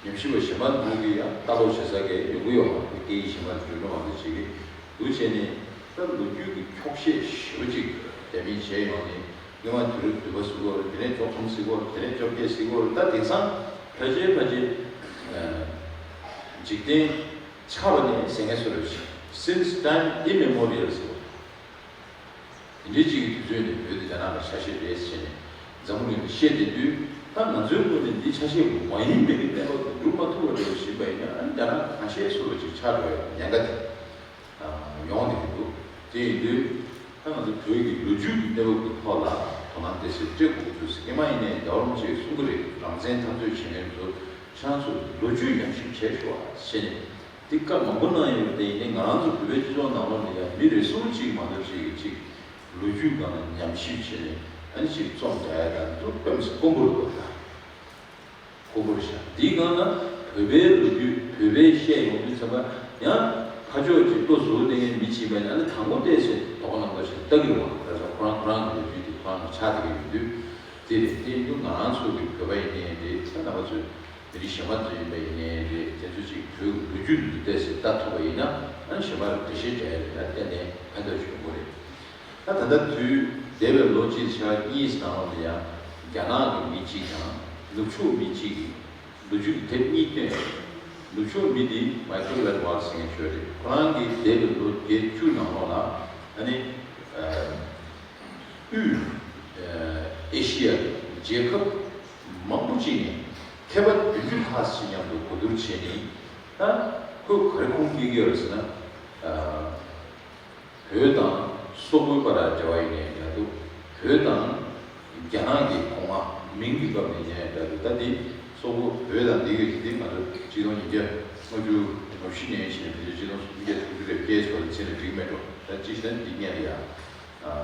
ཉམས་ཞིབ་པ་གཞན་པ་ཚོ་གིས་ཡང་ལྟ་རྟོག་བྱེད་ས་གི་ཡོང་གི་ཡོད་མ་རེད། སྐད་ཡིག་གཞན་པ་འགྲོ་འགྲོ་མ་འདྲ་བྱེད་ཀྱི་འདུག་བྱས་ནས་ད་ལོ་རྒྱུས་ཀྱི་འཁྱོག་བཤད་ཞེ་པོ་ཅིག་རྒྱ་མིས་བྱས་ཡོང་ནས་སྔོན་མ་དུས་རབས་བདུན་པ་ཟེར་གྱི་ཡོད་རེད། དེ་ནས་བཅུ་གསུམ་ཟེར་གྱི་ཡོད་རེད། དེ་ནས་བཅོ་བརྒྱད་ཟེར་གྱི་ཡོད་རེད། ད་དེང་སང་ཕལ་ཆེར་ཕལ་ཆེར་འཇིག་རྟེན་ཆགས་པ་ནས་ཟེར་མཁན་བཟོ་འདྲ་ཞིག since time immemorial ཟེར་བ། དེ་འདྲའི་ཅིག་གི་དུས་ཚོད་ནས་བོད་དེ་རྒྱ་ནག་ལ་ཆ་ཤས་རེད་ཟེར་ནས་འཛམ་བུ་གླིང་ལ་བཤད་བསྡད་དུས། ད་ང་ཚོའི་ངོས་ནས་འདི་ཆ་ཤས་མ་ཡིན་པའི་གནས་བབ་དེ་སྒྲུབ་མ་ཐུབ་པ་འདྲ་བོ་ཞིག་ཡིན་པ་ཡིན་ན། ཨ་ནི་རྒྱ་ནག་གང་ཤེས་བཟོ་འདྲ་ཅིག་ཆགས་འགྲོ་ཡ་ཉེན་ཁ་དེ་ཡོང་བསྡད་ཀྱི་འདུག་དེ་ཡིན་དུས་ད་ང་ཚོ་བོད་ཀྱི་ལོ་རྒྱུས་ཀྱི་གནས་བབ་ཀྱི་ཐོག་ལ་དོ་སྣང་ཏོག་ཙམ་སྤྲད་དགོས་ཀྱི་འདུག་ཟེར། སྔོན་མ་ཡིན་ནའི་རྒྱལ་བ་རིན་པོ་ཆེས་གསུང་གི་རེད། རང་བཙན་འཐབ་རྩོད་བྱེད་མཁན་ཚོ་ཁྱེད་རང་ཚོ་ལོ་རྒྱུས་ཉམས་ཞིབ་བྱས་ཤོག་ཨ་ཟེར་ནས། འདི་བཀའ་མང་པོ་གནང་ཡོད་པ་དེ་ཡིན་ནའི་ང་རང་ཚོ་བོད་པའི་སྤྱི་ཚོགས་ནང་ལོགས་ནས་ཡང་མི་རེ་ཟུང་གཅིག་མ་གཏོགས་གཅིག་གིས་གཅིག་ལོ་རྒྱུས་སྒང་ལ་ཉམས་ཞིབ་བྱས་ནས་ཨ་ནི་གཅིག་རྩོམ་རྒྱག་ཡ་དང་འདུག་དཔེ་མི་སྲིད་དཀོན་པོ་རེད་པ། ད་དཀོན་པོ་རེད་ཤག་འདིའི་སྒང་ལ་བོད་པའི་ལོ་རྒྱུས་བོད་པས་བཤད་ཡོང་དུས་ཙམ་པ་ཡང་ཕར་ཕྱོགས་ཀྱི་བློ་གཟུ་བོ་བསྟེན་མཁན་མི་གཅིག་ཡིན་པ་ཡིན་ན། ཨ་ནི་དང་པོ་བལྟས་ཚེ་དོ་སྣང་ཏོག་ཙམ་ལྟ་གི་རེད་པ། ད་ལྟ་ཁོ་རང་ཁོ་རང་གི་ལོ་རྒྱུས་དེ་ཁོ་རང་ལ་ཆགས་བསྡད་ཀྱི་ཡོད་དུས། དེ་རེད། དེ་ཡིན་དུས་ང་རང་ཚོ་གི་བོད་པ་ཡིན་ནའི་རེད། ད་རྣམ་པ་ཚོས་མི་རིགས་གཞན་པ་ཚོ་ཡིན་པ་ཡིན་ནའི་རེད། དེ་ཚོ་ཅིག་བོད་ཀྱི་ལོ་རྒྱུས་འདི་བལྟས་ཚེ་ལྟ་ཐུབ་པ་ཡིན་ན། ཨ་ནི་གཞན་པ་ལ་འགྲེལ་བཤད་རྒྱག་ཡ་དེ་ལ་གཏན་ནས་ཕན་ཐོགས་ཅིག་ཡོང་གི་རེད། ད་ད་ལྟ་དུས་འདས་པའི་ལོ་གཅིག་ཕྱེད་ཀ་གཉིས་ནང་ལོགས་ལ་ཡང་རྒྱ་ནག་གི་མི་གཅིག་དང་ནུབ་ཕྱོགས་མི་གཅིག་གིས་ལོ་རྒྱུས་ཀྱི་དེབ་གཉིས་བཏོན། ནུབ་ཕྱོགས་མི་འདི་མའི་ཁལ་ཝན་ཝལ་ཟེར་མཁན་ཞིག་རེད། ཁོ་རང་གིས་འདས་པའི་ལོ་བརྒྱད་ཅུ་ནང་ལོགས་ལ་ཨ་ནི་ཨ་དབུས་ཨ་ཨེ་ཤི་ཡ་རྒྱལ་ཁབ་མང་པོ་ཅིག་ནས་མཁས་པ་བདུན་ཅུ་ལྷག་ཅིག་མཉམ་དུ་གོ་བསྡུར་བྱས་ནས། ད་ཁོས་ག་རེ་ཁུངས་སྐྱེལ་གྱི་ཡོད་རེད་ཟེར་ན། ཨ་བོད་དང་སོག་པོའི་བར་ལ་འབྲེལ་བ་ཡིན་ནའི་འདྲ་འདུག་བོད་དང་རྒྱ་ནག་གི་གོང་མ་མིང་གི་སྐབས་ནས་ཡིན་ནའི་འདྲ་འདུག་ད་འདི་སོག་པོ་བོད་དང་འདི་གི་འདི་འདི་ང་ཚོ་གཅིག་སྟོང་ཉིས་བརྒྱ་ལྔ་བཅུ་ང་བཞི་ནས་བྱས་ནས་ཕལ་ཆེར་གཅིག་སྟོང་སུམ་བརྒྱ་དྲུག་ཅུ་རེ་བརྒྱད་ཙམ་ལ་ཕྱིན་ན་འགྲིག་མེད་འགྲོ། ད་གཅིག་བྱས་ན་འདི་སྔོན་ལ་ཡ་ཨ་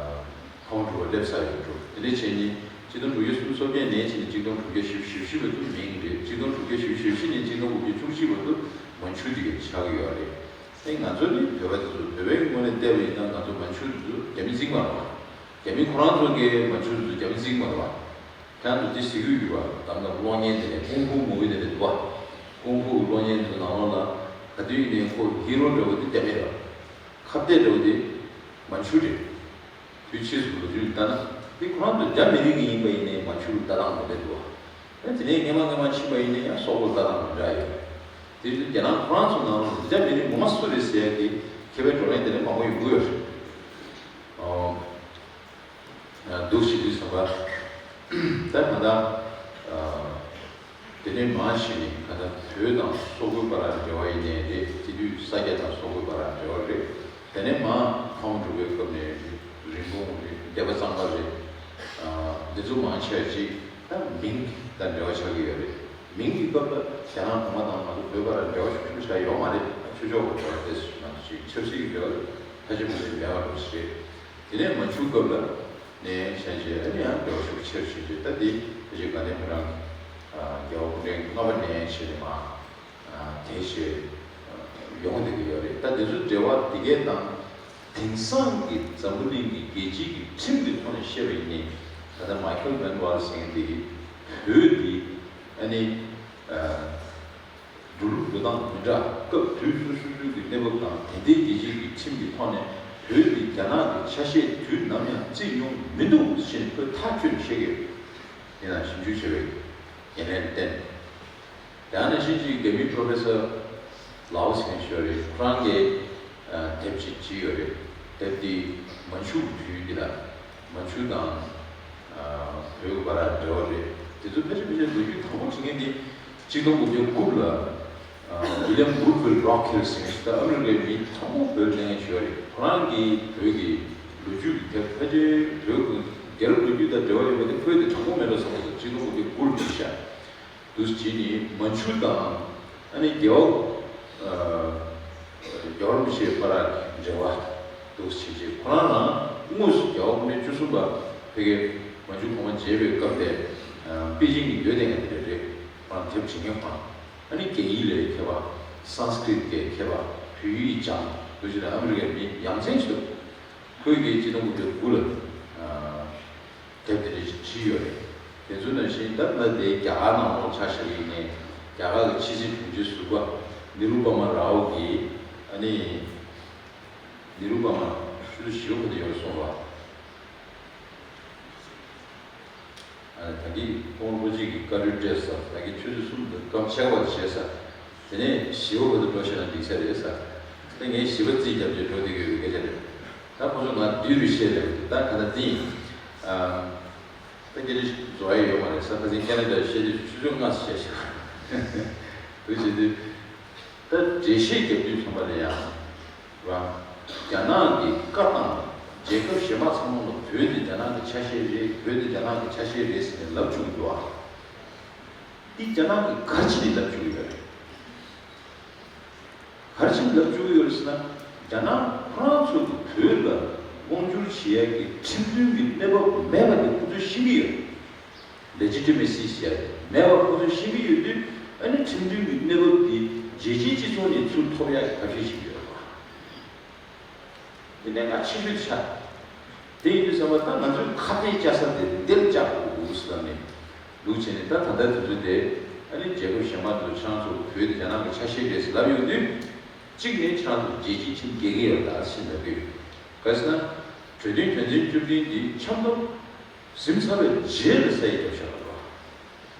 ཕོ་བྲང་དུ་སླེབས་ཚར་ཡོད་འགྲོ། དེ་འདྲ་བྱས་ནས་གཅིག་སྟོང་དྲུག་བརྒྱ་སུམ་ཅུ་སོ་བརྒྱད་ནས་བྱས་ནས་གཅིག་སྟོང་དྲུག་བརྒྱ་བཞི་བཅུ་ཞེ་བཞི་བར་དུ་མིང་རེད། གཅིག་སྟོང་དྲུག་བརྒྱ་བཞི་བཅུ་ཞེ་བཞི་ནས་གཅིག་སྟོང་དགུ་བརྒྱ་བཅུ་གཅིག་བར་དུ་མན་ཇུ་དེ་ག་ཆགས་ཀྱི་ཡོད་རེད། ཨེ་ང་ཚོ་ནི་བོད་པ་དེ་ཚོ་བོད་པའི་ངོས་ནས་བལྟས་པ་ཡིན་ན་ང་ཚོ་མན་ཇུ་དེ་ཚོ་རྒྱ་མི་བརྩི་གི་མ་རེད་པ། རྒྱ་མི་ཁོ་རང་ཚོ་གིས་མན་ཇུ་དེ་ཚོ་རྒྱ་མི་བརྩི་གི་མ་རེད་པ། ཁྱེད་རང་ཚོ་འདི་ཟེར་གྱི་ཡོད་པ། ད་ལྟ་གློག་བརྙན་དེ་ནས་ཀུང་ཧྥུ་མུ་བི་དེ་འདྲ་འདུག་པ། ཀུང་ཧྥུ་གི་གློག་བརྙན་དེ་ནང་ལོགས་ལ་ག་དུས་ཡིན་ནའི་ཁོ་ཧི་རོ་འདྲ་བོ་དེ་རྒྱ་མི་རེད་པ། ཁ་གཏད་འདྲ་བོ་དེ་མན་ཇུ་རེད། དུས་ཕྱིས་སུ་ལོ་རྒྱུས་ལ་ལྟ་ན་འདི་ཁོ་རང་ཚོ་རྒྱ་མི་རིགས་ཀྱི་ཡིན་པ་ཡིན་ནའི་མན་ཇུ་ལ་ལྟ་སྟངས་མི་འདྲ་འདུག་པ། ཨ་དེ་ནས་སྔོན་མ་སྔོན་མ་ཕྱིན་པ་ཡིན་ན་ཡང་སོག་པོ་ལ་ལྟ་སྟངས་མི་འདྲ་ཡོད་རེད། དེ་དུས་རྒྱ་ནག་ཁོ་རང་ཚོ་ནང་ལ་རྒྱ་མི་རིགས་ངོ་མ་སུ་རེད་ཟེར་ཡ་གི་མཁས་པའི་བགྲོ་གླེང་དེ་འདྲ་མང་པོ་ཡོང་གི་ཡོད་རེད། ཨོ། འདུག་ཞེས་དུས་ཙམ་པ། ད་ད་ལྟ་དེ་ནས་མར་ཕྱིན་ནས་ད་ལྟ་བོད་དང་སོག་པོའི་བར་ལ་འབྲེལ་བ་ཡིན་ནའི་རེད། དེ་དུས་ས་སྐྱ་དང་སོག་པོའི་བར་ལ་འབྲེལ་བ་རེད། དེ་ནས་མར་ཕ་བོང་ཁྲོ་བོའི་སྐབས་ནས་རིན་སྤུངས་རེད། སྡེ་པ་གཙང་པ་རེད། འདི་ཚོ་མང་ཆེ་བ་ཅིག་ད་མིང་དང་འབྲེལ་བ་ཆགས་ཀྱི་ཡོད་རེད། མིང་གི་སྐབས་ལ་རྒྱ་ནག་གོང་མ་དང་ང་ཚོ་བོད་བར་ལ་འབྲེལ་བ་ཤུགས་ཆེན་པོ་ཆགས་ཡོད་མ་རེད། ཆོས་ཕྱོགས་ཀྱི་འབྲེལ་བ་དེ་ང་ཚོ་ཅིག་ཆབ་སྲིད་ཀྱི་འབྲེལ་བ་ཕལ་ཆེར་མ་ཟད་མེད་པ་འདྲ་ཞིག་རེད། དེ་ནས་མན་ཇུ་སྐབས་ལ་ནས་བྱས་རྗེས་ཨ་ནི་ཡང་འབྲེལ་བ་ཤུགས་ཆེར་ཕྱིན་རྗེས། ད་འདི་ཕལ་ཆེར་དགའ་ལྡན་ཕོ་བྲང་གི་རྒྱལ་བ་སྐུ་ཕྲེང་ལྔ་པ་ནས་བྱས་ནས་མར་དེ་བྱས་ཡོང་བསྡད་ཀྱི་ཡོད་རེད། ད་འདི་ཚོ་འབྲེལ་བ་འདི་གས་དང་དེང་སང་གི་འཛམ་བུ་གླིང་གི་རྒྱལ་སྤྱིའི་གི་ཁྲིམས་ཀྱི་ཐོག་ནས་བཤད་པ་ཡིན་ནའི། ད་ལྟ་མའི་ཁལ་ཝན་ཝལ་ཟེར་མཁན་དེ་གིས་བོད་འདི་ཨ་ནི་འགྲོ་ལུགས་འགྲོ་སྟངས་མི་འདྲ། སྐབས་དུས་སོ་སོ་སོའི་གི་གནས་བབ་དང་དེ་ལྟའི་རྒྱལ་སྤྱིའི་གི་ཁྲིམས་ཀྱི་ཐོག་ནས་བོད་འདི་རྒྱ་ནག་གི་ཆ་ཤས་དུས་ནམ་ཡང་བརྩིས་མྱོང་མི་འདུག་ཅེས་ཁོས་ཐག་གཅོད་ནས་བཤད་ཀྱི་ཡོད། དེ་ན་ཞིབ་འཇུག་བྱས་པའི་འགན་ལེན་བརྟེན། ཡང་ན་ཕྱིན་ཅིག་རྒྱ་མིའི་པྲོ་ཕེ་སར་ལའོ་ཟེར་མཁན་ཞིག་ཡོད་རེད། ཁོ་རང་གིས་ཨ་དེབ་ཅིག་བྲིས་ཡོད་རེད། དེབ་འདི་མན་ཇུ་དུས་ཡུན་འདི་ལ་མན་ཇུ་དང་ཨ་བོད་ཀྱི་བར་ལ་འབྲེལ་བ་རེད། དེ་ཚོ་ཕལ་ཆེར་ཕལ་ཆེར་ལོ་རྒྱུས་དང་པོ་བྲིས་མཁན་འདི་གཅིག་སྟོང་དགུ་བརྒྱ་དགུ་ལ་ཨ་ཝི་ལི་ཡམ་བུད་ཝིལ་རོག་ཧིལ་ཟེར་མཁན་ཞིག་ད་ཨ་མི་རི་ཀའི་མི་དང་པོ་བོད་སླེབས་མཁན་ཞིག་ཡོད་རེད། ཁོ་རང་གིས་བོད་ཀྱི་ལོ་རྒྱུས་ཀྱི་དེབ་ཕལ་ཆེར་བོད་ཀྱི་རྒྱལ་རབས་ལོ་རྒྱུས་དང་འབྲེལ་བ་ཡོད་པ་དེ་ཁོས་དེ་དང་པོ་མེད་འགྲོ་བསམ་གྱི་འདུག་གཅིག་སྟོང་དགུ་བརྒྱ་དགུ་ལ་བྲིས་ཤག་འདུག་སེ་བྱས་ནས་མན་ཇུ་དང་ཨ་ནི་རྒྱལ་བ་ཨ་རྒྱལ་བ་རིན་པོ་ཆེའི་བར་གྱི་འབྲེལ་བ། འདུག་བྱས་རྗེས་ཁོ་རང་རང་དངོས་སུ་རྒྱལ་བ་པཎ་ཆེན་བཅུ་གསུམ་པ་ཕ་གིར་མན་ཇུ་གོང་མ་མཇལ་བའི་སྐབས་དེ། ཨ། པེ་ཅིང་གི་སྡོད་སྡོད་མཁན་དེ་འདྲ་རེད། ཁོ་རང་དེབ་བྲིས་མཁན་ཁོ་རང་། ཨ་ནི་སྐད་ཡིག་ལ་མཁས་པ། སཾ་སྐྲྀཏ་སྐད་མཁས་པ། བོད་ཡིག་སྦྱངས། འདུག་བྱས་ནས་ཨ་མི་རི་ཀའི་མི་ཡ་མཚན་ཞིག་འདུག་ཁོས་དེ་ཆིག་སྟོང་དགུ་བརྒྱ་དགུ་ལ། ཨ། དེབ་དེ་འདྲ་ཞིག་བྲིས་ཡོད་རེད། དེ་ཚོ་ནང་བཞིན་ད་ལྟ་དེ་རྒྱ་གར་ནང་ལོགས་ཆ་བཞག་པ་ཡིན་ནའི་རྒྱ་གར་གྱི་ཕྱི་སྲིད་དྲུང་ཆེ་ཟུར་པ་ནི་རུ་པ་མ་རའོ་གིས། ཨ་ནི་ནི་རུ་པ་མ་ཆུ་ཚོད་བཞི་པ་བར་དུ་ཡོད་སོང་བ། ཨ་ནི་ད་གིན་ཁོང་ལྷོ་སྤྱི་གི་བཀའ་འཁྲོལ་སྤྲད་ས། ད་གིན་ཆུ་ཚོད་གསུམ་དང་སྐར་མ་ཕྱེད་ཀ་བར་བྱས་ས། དེ་ནས་བཞི་པ་བར་དུ་འགྲོ་ཤེས་ན་འགྲིག་ས་རེད་ས། ད་ངས་བཞི་པ་རྩིས་བརྒྱབ་རྗེས་འགྲོ་བསྡད་ཀྱི་ཡོད་པའི་སྐད་ཆ་རེད། ད་ཁོ་ཚོ་ང་བསྡུས་རུ་བཤད་ལེ། ད་ག་ད་འདི་ཡིན། ཨ། ད་སྐད་ཆ་རྫོགས་ཡ་ཡོད་མ་རེད་ས། ཁ་སང་ཁེ་ན་ཌ་བཤད་དུས་ཆུ་ཚོད་ལྔ་བཤད་ཤག་འདུག་བྱེད་དུས། ད་འགྲེལ་བཤད་རྒྱབ་དུས་ཚང་མ་ལ་ཡང་། ར། རྒྱ་ནག་གི་བཀའ་དང་། རྒྱལ་ཁབ་གཞན་པ་ཚང་མ་ལ་བོད་དེ་རྒྱ་ནག་གི་ཆ་ཤས་རེད། བོད་དེ་རྒྱ་ནག་གི་ཆ་ཤས་རེད་ཟེར་ནས་ལབ་བཅུག་གི་འདུག་ཨ། འདི་རྒྱ་ནག་གིས་ག་རེ་བྱས་ནས་ལབ་བཅུག་གི་ཡོད་རེད། ག་རེ་བྱས་ནས་ལབ་བཅུག་གི་ཡོད་རེད་ཟེར་ན། རྒྱ་ནག་ཁོ་རང་ཚོ་གི་བོད་ལ་དབང་བསྒྱུར་བྱེད་ཡག་གི་ཁྲིམས་མཐུན་གྱི་གནས་བབ་མེད་པ་དེ་ཁོ་ཚོས་ཤེས་ཀྱི་ཡོད། ལེ་ཇི་ཊི་མེ་སི་ཟེར་ཡག་དེ་མེད་པ་ཁོ་ཚོས་ཤེས་ཀྱི་ཡོད་དུས། ཨ་ནི་ཁྲིམས་མཐུན་གྱི་གནས་བབ་དེ་རྒྱལ་སྤྱིའི་སྤྱི་ཚོགས་ནས་ཚུར་ཐོབ་ཡག་གི་ཐབས་ཤེས་བྱེད་ཀྱི་ཡོད་རེད་པ། དེ་གནད་འགག་ཆེ་ཤོས་ཆགས། དེ་ཡིན་དུས་ཙམ་པ་ད་ང་ཚོའི་ཁ་གཏད་བཅག་ས་དེ་འདིར་བཅག་དགོས་འདུག་ཟེར་ནས་འདུག་བྱས་ནས། ད་ད་ལྟ་དུས་ཚོད་དེ་ཨ་ནི་རྒྱལ་ཁབ་གཞན་པ་ཚོ་ཁྱེད་རང་ཚོ་བོད་དེ་རྒྱ་ནག་གི་ཆ་ཤས་རེད་ཟེར་ལབ་ཡོང་དུས། གཅིག་ནས་ཁྱེད་རང་ཚོ་རྒྱལ་སྤྱིའི་ཁྲིམས་འགལ་གྱི་ཡོད་ད་ཟེར་ལབ་ཀྱི་ཡོད། ག་ཟེར་ན། གྲོས་མཐུན་དོན་ཚན་བཅུ་བདུན་འདི་ཆབ་མདོ་ཟིན་ཚར་བའི་རྗེས་ལ་ས་ཡིག་བརྒྱབ་བཞག་པ་རེད།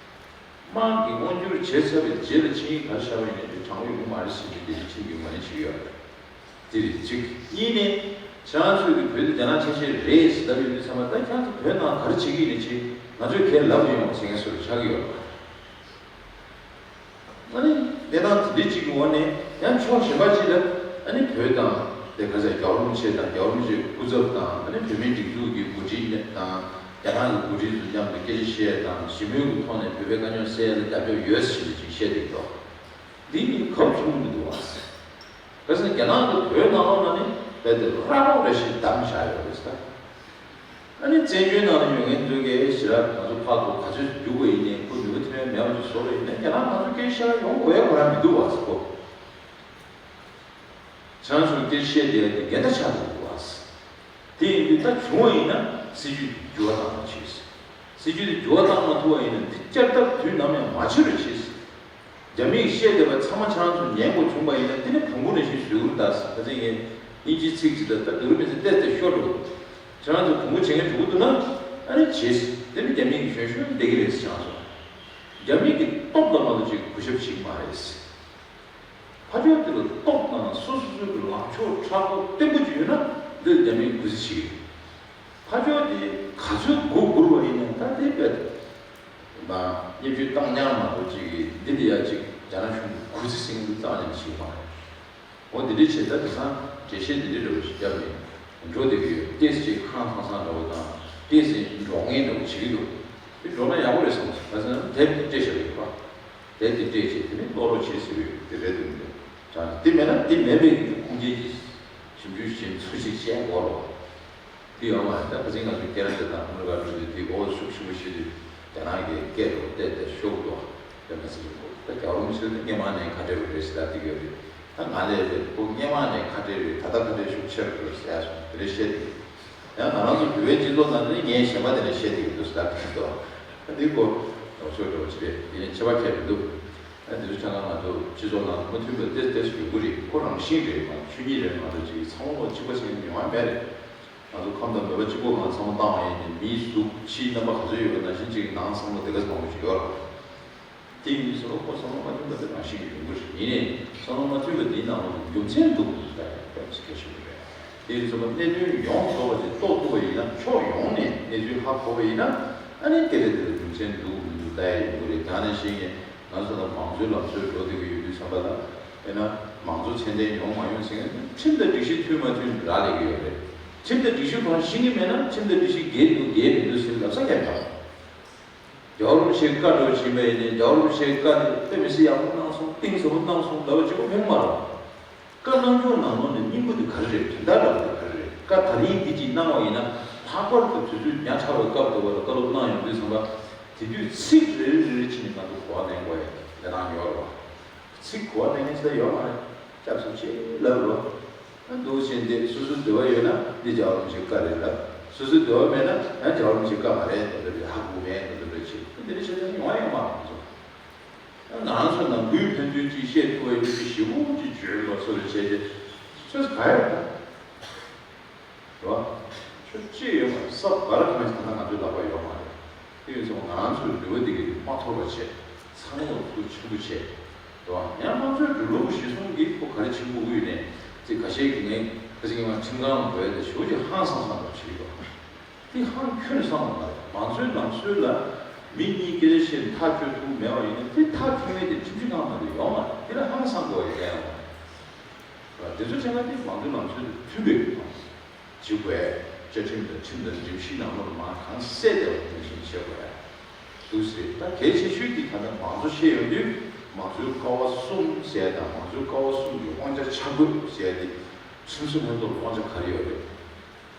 དམག་གིས་དབང་བསྒྱུར་བྱས་ཚར་བའི་རྗེས་ལ་ཆིངས་ཡིག་ག་རེ་བཞག་པ་ཡིན་ན་དེ་དྲང་པོ་ཡོང་གི་མ་རེད་ཟེར་གྱི་འདི་ནི་ཁྲིམས་ཀྱི་ངོས་ལེན་བྱེད་ཀྱི་ཡོད་རེད། དེ་རེད་གཅིག་གཉིས་ནས། ཁྱེད་རང་ཚོས་ཀྱི་བོད་དེ་རྒྱ་ནག་ཆ་ཤས་རེད་ཟེར་ལབ་ཡོང་དུས་ཙམ་པ། ད་ཁྱེད་རང་ཚོ་བོད་ནང་ག་རེ་བྱེད་ཀྱི་ཡིན་ནའི་བྱེད། ང་ཚོས་ཁས་ལབ་ཡོང་ཟེར་མཁན་བཟོ་འདྲ་ཆགས་ཀྱི་ཡོད་རེད། ཨ་ནི་གནས་སྟངས་དེ་འདྲ་གཅིག་གི་འོག་ནས་ཡང་ཕྱོགས་གཞན་པ་གཅིག་ལ། ཨ་ནི་བོད་དང་དེ་ག་ཚད་རྒྱལ་བ་རིན་པོ་ཆེ་དང་། རྒྱལ་བ་རིན་པོ་ཆེའི་སྐུ་ཚབ་དང་། ཨ་ནི་བོད་མིའི་སྒྲིག་འཛུགས་ཀྱི་འགོ་ཁྲིད་དང་རྒྱ་ནག་གི་འགོ་ཁྲིད་ཚོ་མཉམ་དུ་སྐད་ཆ་བཤད་དང་། ཞི་མོལ་གྱི་ཐོག་ནས་བོད་པའི་དཀའ་རྙོག་སེལ་ཡ་ལ་རྒྱབ་སྐྱོར་ཡོད་ཟེར་ནས་ཅིག་བཤད་བསྡད་ཀྱི་འདུག་འདི་གཉིས་གབ་བྱུང་མི་འདུག་བ། གལ་སྲིད་རྒྱ་ནག་གིས་བོད་ནང་ལོགས་ལ་ནི་རྦད་དེ་ར་རོག་རེ་ཞིག་བདམས་བཞག་ཡོད་རེད་ཟེར། ཨ་ནི་བཙན་བྱོལ་ནང་ལ་ཡོད་མཁན་ཚོ་གིས་ཞེ་དྲག་ང་ཚོ་ཕར་ཚུར་ག་ཚོད་རྒྱུག་པ་ཡིན་ནའི་ཁོ་ནུས་པ་ཐོན་མེད་པ་ཅིག་བཟོ་བ་ཡིན་ན། རྒྱ་ནག་ང་ཚོ་སྐད་ཆ་བཤད་ཡོང་དགོས་ཡ་ཁོ་རང་མི་འདུག་བ་ཟེར་ཁོ། ཁྱེད་རང་ཚོས་སྐད་ཆ་བཤད་བསྡད་ཡ་དེ་འགལ་ཟླ་ཆགས་འདུག་བ་ཟེར། དེ་ཡིན་དུས་ད་བྱུང་བ་ཡིན་ན་སྲིད་ཇུས་དེ་འགྱུར་བ་བཏང་རོགས་བྱེད་ཟེར། སྲིད་ཇུས་དེ་འགྱུར་བ་བཏང་མ་ཐུབ་པ་ཡིན་ན་འདི་བསྐྱར་ལྡབ་དུས་ནམ་ཡང་མ་བྱེད་རོགས་བྱེད་ཟེར། རྒྱ་མིས་བཤད་བསྡད་པ་ཚང་མ་ཁྱེད་རང་ཚོ་ཉན་དགོས་བྱུང་བ་ཡིན་ན། དེ་ནི་བོང་བུ་ནང་བཞིན་བཟོས་ཀྱི་རེད་ད་ཟེར། ད་ཅི་ངས་དབྱིན་ཇིའི་ཚིག་ཅིག་ལ། ད་འདུག་མི་ཚེ་ཏོག་ཙམ་ཤོར་འགྲོ། ཁྱེད་རང་ཚོ་བོང་བུ་བྱེད་མཁན་འགྲོ་གི་འདུག་ན་ཨ་ནི་བྱེད་ཟེར། དེ་ནི་རྒྱ་མིས་གཞོན་གཞོན་བསྡད་ཀྱི་རེད་ཟེར། ཁྱེད་རང་ཚོ་རྒྱ་མི་གི་སྟོབས་ལ་མ་གཏོགས་ཅིག་གུས་ཞབས་བྱེད་ཀྱི་མ་རེད་ཟེར། ཕ་ཕྱོགས་དེ་ལ་སྟོབས་དང་སོ་སོ་སོའི་གི་ལངས་ཕྱོགས་མཁྲེགས་པོ་བརྟན་པོ་ཅིག་ཡོད་ན་འདི་རྒྱ་མིས་གུས་བརྩི་བྱེད་ཀྱི་རེད། ཕ་ཕྱོགས་དེ་ག་ཚོད་མགོ་སྒུར་བ་ཡིན་ན་ད་དེ་དཔེ་མ་བརྙས་བཅོས་བཏང་མཁན་མ་གཏོགས་ཅིག་གིས་འདི་ལ་ཡ་ཅིག་རྒྱ་ནག་གཞུང་གིས་གུས་བརྩི་ཟེར་མཁན་འདི་རྩ་བ་ཉིད་ནས་བྱེད་ཀྱི་མ་རེད། འོ་འདི་འདྲ་བྱས། ད་དེང་སང་འགྲེལ་བཤད་འདི་འདྲ་འདྲ་བོ་ཞིག་བརྒྱབ་ནས་འགྲོ་བསྡད་ཀྱི་ཡོད། ཏོག་ཙམ་ཅིག་ཧང་སང་སང་འདྲ་བོ་དང་། ཏོག་ཙམ་འགྲོ་ངེས་འདྲ་བོ་བྱེད་ཀྱི་འདུག་དེ་འགྲོ་ན་ཡག་པོ་རེད་བསམ་སོང་། ག་ཟེར་ན་དེབ་དེ་སྤྲད་བཞག་ཡོད་པ། དེབ་དེ་སྤྲད་བྱས་དེ་ནས་ཀློག་རོགས་བྱེད་ཟེར་གྱི་ཡོད། དེ་རེད་འདུག་མི་འདུག་དེ་མེད་ན་དེ་མེད་པའི་ཁུངས་སྐྱེལ་གྱི་ཞིབ་འཇུག་བྱེད་ཚུལ་ཞིག་བཤད་དགོས་རོགས། དེ་ཡོད་མ་རེད། ད་ཁ་སང་ང་ཚོ་ཁེ་ན་ཌ་དང་ཨ་མི་རི་ཀ་འགྲོ་དུས་དེ་འོ་ཤུགས་ཆེན་པོ་བྱེད་དུས་རྒྱ་ནག་གི་སྐད་དུ་བལྟས་ཏེ་ཤོར་འདུག་དེ་མ་ཟེར་གྱི་འདུག་ད་རྒྱལ་བ་རིན་པོ་ཆེ་དེ་སྔོན་མ་ནས་ཁ་བྲལ་བ་རེད་ཟེར་ད་དེ་གི་རེད། ད་ང་ལས་རེད། ཁོ་སྔོན་མ་ནས་ཁ་བྲལ་རེད། ད་ལྟ་ཁ་བྲལ་ཤུགས་ཆེ་རུ་འགྲོ་ཟེར་ཡ་སོང་དེ་འདྲ་བཤད་དེ། ཡང་ང་རང་ཚོ་འགྲོ་བའི་སྤྱི་ཚོགས་ནང་ནས་ངས་གཞན་པ་དེ་འདྲ་བཤད་དེ་གི་འདུག་ཟེར་ད་དེ་འདུག་ད་འདི་ཁོ་ནོར་ཆོག་འགྲོ་བ་ཅི་རེད། དེ་ནས་ཁྱད་པར་ཁྱད་མི་འདུག་ཨ་དེ་ཚོ་ཆ་ཚང་ང་ཚོ་སྤྱི་ཚོགས་ནང་མ་མཐུན་པ་ཏོག་ཙམ་ཡོང་གི་རེད། ཁོ་རང་བཞིན་རེད། ང་ཚོ་ཆོས་ཉིད་རེད། ང་ཚོ་ཅིག་ཚང་མ་ལོ་གཅིག་པ་ཞིག་ཡོང་བ་མེད་རེད། ང་ཚོ་ཁམས་དང་མོས་པ་གཅིག་པོ་གང་ཚང་མ་བཏང་བ་ཡིན་ནའི་མིའི་གཟུགས་ཕྱིའི་རྣམ་པ་ག་ཚོད་ཡོད་པ་ནང་བཞིན་གཅིག་གི་ནང་བསམ་བློ་དེ་ག་ཚོད་མང་པོ་ཞིག་ཡོད་རེད། དེ་ཡིན་དུས་ཚོ་ཁོ་བསམ་བློ་མ་མཐུན་པ་དེ་རང་བཞིན་གྱིས་ཡོང་གི་རེད། ཡིན་ནའི་བསམ་བློ་མ་མཐུན་པ་དེའི་ནང་ལོགས་ཀྱི་རྒྱུ་མཚན་འདུག་ཟེར་ཡ་དེ་ཚོ་གལ་ཆེན་པོ་རེད། དེ་ཡིན་ཙང་གནད་དོན་ཡོངས་རྫོགས་པ་དེ་རྟོགས་ཐུབ་པ་ཡིན་ན། ཕྱོགས་ཡོངས་ནས་གནས་ཚུལ་ཧ་གོ་བ་ཡིན་ན། ཨ་ནི་དེ་ལས་དེ་ལ་རྒྱུ་མཚན་འདུག་མི་འདུག་ལྟ་ཡ་ཡོང་གི་རེད། དེ་ནང་བཞིན་གྱི་ང་ཚོ་ལ་མང་གཙོའི་ལམ་སྲོལ་འགྲོ་བསྡད་ཀྱི་ཡོད་དུས་ཙམ་པ་ལ། དཔེར་ན་མང་གཙོ་ཚད་ལྡན་ཡོང་མ་ཡོང་ཟེར་མཁན་ཁྲིམས་དང་སྒྲིག་གཞི་མཐུན་མ་མཐུན་རག་ལས་ཀྱི་ཡོད་རེད། ཁྲིམས་དང་སྒྲིག་གཞི་ཁོ་རང་ཤེས་ཀྱི་མེད་ན་ཁྲིམས་དང་སྒྲིག་གཞི་འགལ་འདུག་འགལ་མི་འདུག་ཟེར་ལབ་ས་ཁྱད་མེད་པ། རྒྱལ་བ་རིན་པོ་ཆེའི་བཀའ་འགྲོ་བཞིན་པ་ཡིན་ནའི་རྒྱལ་བ་རིན་པོ་ཆེའི་བཀའ་དེ་དཔེ་མི་སྲིད་ཡག་པོ་གནང་སོང་། གཏིང་ཟབ་པོ་གནང་སོང་ལབ་པ་གཅིག་པོ་ཕན་གྱི་མ་རེད། བཀའ་གནང་ཕྱོགས་ནང་ལོགས་ནས་སྙིང་པོ་དེ་ག་རེ་རེད། དོན་དག་འདྲ་པོ་དེ་ག་ བཀའ་ད་རིང་འདི་གཅིག་གནང་བ་ཡིན་ན། ལྷག་པར་དུ་དུས་ཚོད་ཉག་ཕྲ་བའི་སྐབས་དུ་བ་ལ་བཀའ་སློབ་གནང་ཡོང་དུས་ཙམ་པ། དེ་དུས་ཚིག་རེ་རེ་རེ་རེ་བྱས་ནས་ང་ཚོ་གོ་བ་ལེན་དགོས་ཡ་གནས་སྟངས་ཡོད་རེད་བ། ཚིག་གོ་བ་ལེན་མཁན་ཅི་ལ་ཡོད་མ་རེད། སྐྱབས་སུ་མཆི་ལབ་རོགས། ཨ་འདུག་བྱས་ཏེ་སོ་སོའི་འདོད་པ་ཡོད་ན་འདི་རྒྱལ་བ་རིན་པོ་ཆེའི་བཀའ་རེད་ལབ། སོ་སོའི་འདོད་པ་མེད་ན་ཡང་རྒྱལ་བ་རིན་པོ་ཆེའི་བཀའ་མ་རེད་འདོད་པ་རེད། ཧ་གོ་མེད་འདོད་པ་རེད། བྱེད་འདི་འདྲ་བྱས་ན་ཡོང་བ་ཡོད་མ་རེད་ང་ཚོ། ང་རང་ཚོ་ནང་ཁུལ་ཕན་ཚུན་གཅིག་བཤད་ཐུབ་པ་ཡོད་པའི་ཞེ་པོ་ཅིག་བརྗོད་མ་ཚོར་བའི་བྱས་ཏེ་ཚོད་ག་ཡོད་ད། རེད་བ། ཁྱོད་ཅི་ཡོད་མ་རེད། ས་བར་གང་ཞིག་ད་ལྟ་ང་ཚོའི་ལག་པ་ཡོད་མ་རེད། དེ་ཡིན་ཙང་ང་རང་ཚོའི་ནུས་པ་འདི་གིས་མ་ཐོར་བ་བྱས། ཚང་མ་ལ་ཐུགས་ཆེན་པོ་བྱས། རེད་བ། ཡང་ང་ཚོའི་འགྲོ་ལུགས་གཞི་བཟུང་གིས་ཁོ་ག་རེ་ཆེན་པོ་དབུས་ནས་ཅིག་ཁ་ཤས་ཀྱིས་ངས་ཁ་ཤས་ཀྱིས་ང་ཁྲིམས་ཁང་ལ་འགྲོ་ཡ་དེ་ཞེ་པོ་ཅིག་ཧང་སང་སང་འདྲ་བྱེད་ཀྱི་ཡོད། དེ་ཧང་ཁྱོན་ནས་སང་མ་རེད། མང་གཙོའི་ལམ་སྲོལ་ལ་མི་གཉིས་སྐད་ཆ་བཤད་ནས་ཐག་གཅོད་ཐུབ་མེད་པ་ཡིན་ན་དེ་ཐག་གཅོད་མཁན་དེ་ཁྲིམས་ཞིབ་ཁང་ནང་དུ་ཡོད་མ་རེད། དེ་ལ་ཧང་སང་དགོས་པའི་གལ་ཡང་མ་རེད། དེ་ཚོ་བྱས་ན་དེ་མང་གཙོའི་ལམ་སྲོལ་དང་མཐུན་པའི་གི་ཐོག་བྱེད་དགོས། བཅའ་ཁྲིམས་དང་ཁྲིམས་དང་སྒྲིག་གཞི་ནང་ལོགས་ལ་མར་གང་གསལ་བསྡད་པ་དེ་བཞིན་བྱེད་དགོས་འདུག་ཟེར། ད་གལ་ཆེ་ཤོས་དེ་ད་ལྟ་མང་གཙོ་བཤད་ཡོང་དུས་མང་གཙོའི་ཀ་བ་གསུམ་ཟེར་དང་མང་གཙོའི་ཀ་བ་གསུམ་གྱི་དབང་ཆ་ཆ་བགོས་ཟེར་དེ་ཁྲིམས་བཟོ་ལྷན་ཚོགས་ལ་དབང་ཆ་ག་རེ་ཡོད་རེད།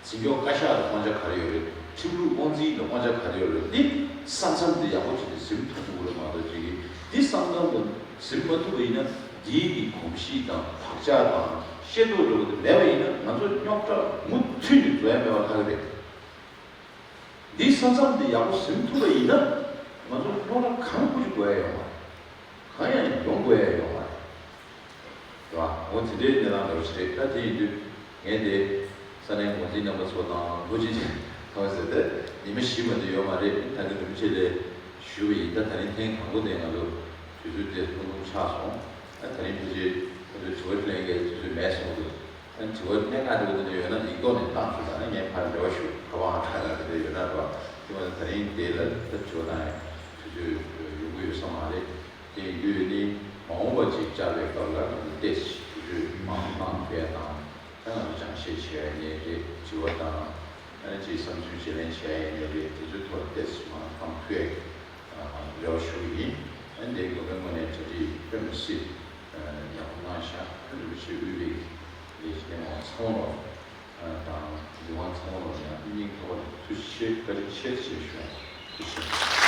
འཛིན་སྐྱོང་བཀའ་ཤག་ལ་དབང་ཆ་ག་རེ་ཡོད་རེད། ཁྲིམས་ལུགས་དབང་འཛིན་ལ་དབང་ཆ་ག་རེ་ཡོད་རེད། འདི་ས་མཚམས་འདི་ཡག་པོ་བྱས་ནས་ཟིན་ཐུབ་དགོས་རེད་མ་གཏོགས་ཅིག་གིས་འདི་ས་མཚམས་འདི་ཟིན་མ་ཐུབ་པ་ཡིན་ན་འདིའི་གི་གོམས་གཤིས་དང་བག་ཆགས་དང་ཤེས་རྟོགས་འདྲ་བོ་དེ་མེད་པ་ཡིན་ན་ང་ཚོ་རྙོག་དྲ་མུ་མཐུད་ནས་རྫོགས་ཡ་མེད་པ་ལྷག་གི་རེད། འདིའི་ས་མཚམས་འདི་ཡག་པོ་ཟིན་ཐུབ་པ་ཡིན་ན་ང་ཚོ་རྙོག་དྲ་གང་དགོས་ཀྱི་དགོས་ཡ་ཡོད་མ་རེད། གང་ཡང་ཡོང་དགོས་ཡ་ཡོད་མ་རེད། རེད་བ། འོ་དེ་འདྲའི་གནས་སྟངས་འདྲ་བོ་ཞིག་རེད། ད་དེ་ཡིན་དུས་ངས་དེ་ས་གནས་འགོ་འཛིན་རྣམ་པ་ཚོ་དང་ལྷོ་སྤྱི་ཁང་ཟེར་ཏེ་ཉི་མ་བཞི་མ་གཏོགས་ཡོད་མ་རེད། ད་གིན་རིན་པོ་ཆེ་ལ་ཞུས་པ་ཡིན། ད་ད་རིང་ཐེངས་དང་པོ་དེ་ང་ཚོ་དུས་ཚོད་དེ་ཐུང་ཐུང་ཆགས་སོང་། ད་ད་རིང་ཕལ་ཆེར་ཁོ་ཚོས་དྲི་བ་དྲིས་ལན་གྱི་དུས་ཚོད་མེད་སོང་འདུག་ཨ་དྲི་བ་གནད་འགག་འདྲ་བོ་དེ་འདྲ་ཡོད་ན་ཡིག་ཐོག་ནས་བཏང་ཆོག་ད་ནི་ངས་ཕར་འབྲེལ་བ་ཞུ་ཁ་པར་ཁ་ལ་དེ་འདྲ་ཡོད་ན་འགྲོ། དེ་མ་ཟད་ད་རིང་དེ་ལ་ད་དྲི་བ་བཏང་ཡ་དུས་ཚོད་ཡོང་གི་ཡོད་ས་མ་རེད། དེ་ཡིན་དུས་ནི་མ་འོངས་པ་ཅིག་བཅར་བའི་སྐབས་ལ་ང་ཚོ་ཏོག་ཙམ་དུས་ཚོད་མང་བཏང་ཐུབ་ཡ་དང་། ད་ང་ཚོ་སྦྱང་བཤད་བྱེད་ཡ་ཡིན་ནའི་རེད། དྲི་བ་དང་ཨ་ནི་ཅིག་བསམ་ཚུལ་བརྗེ་ལེན་བྱེད་ཡ་ཡིན་ནའི་རེད། དེ་ཚོའི་ཐོག་ཏོག་ཙམ་མང་བཏང་ཐུབ་ཡ་རེ་བ་ཞུ་གི་ཡིན། ཨ་ནི་དེ་དགོན་པའི་ངོས་ནས་གྲ་སྒྲིག་དཔེ་མི་སྲིད་ཡག་པོ་གནང་ཤག་ཨ་ནི་རིན་པོ་ཆེ་དབུས་པའི་ལས་བྱེད་ལས་མང་ཚང་མ་དང་འདུས་ཁང་ཚང་མ་ལ་ཡང་སྙིང་ཐག་པ་ནས་ཐུགས་རྗེ་ཆེ་བཀའ་དྲིན་ཆེ་ཞེས་ཞུ། ཐུགས་རྗེ་ཆེ།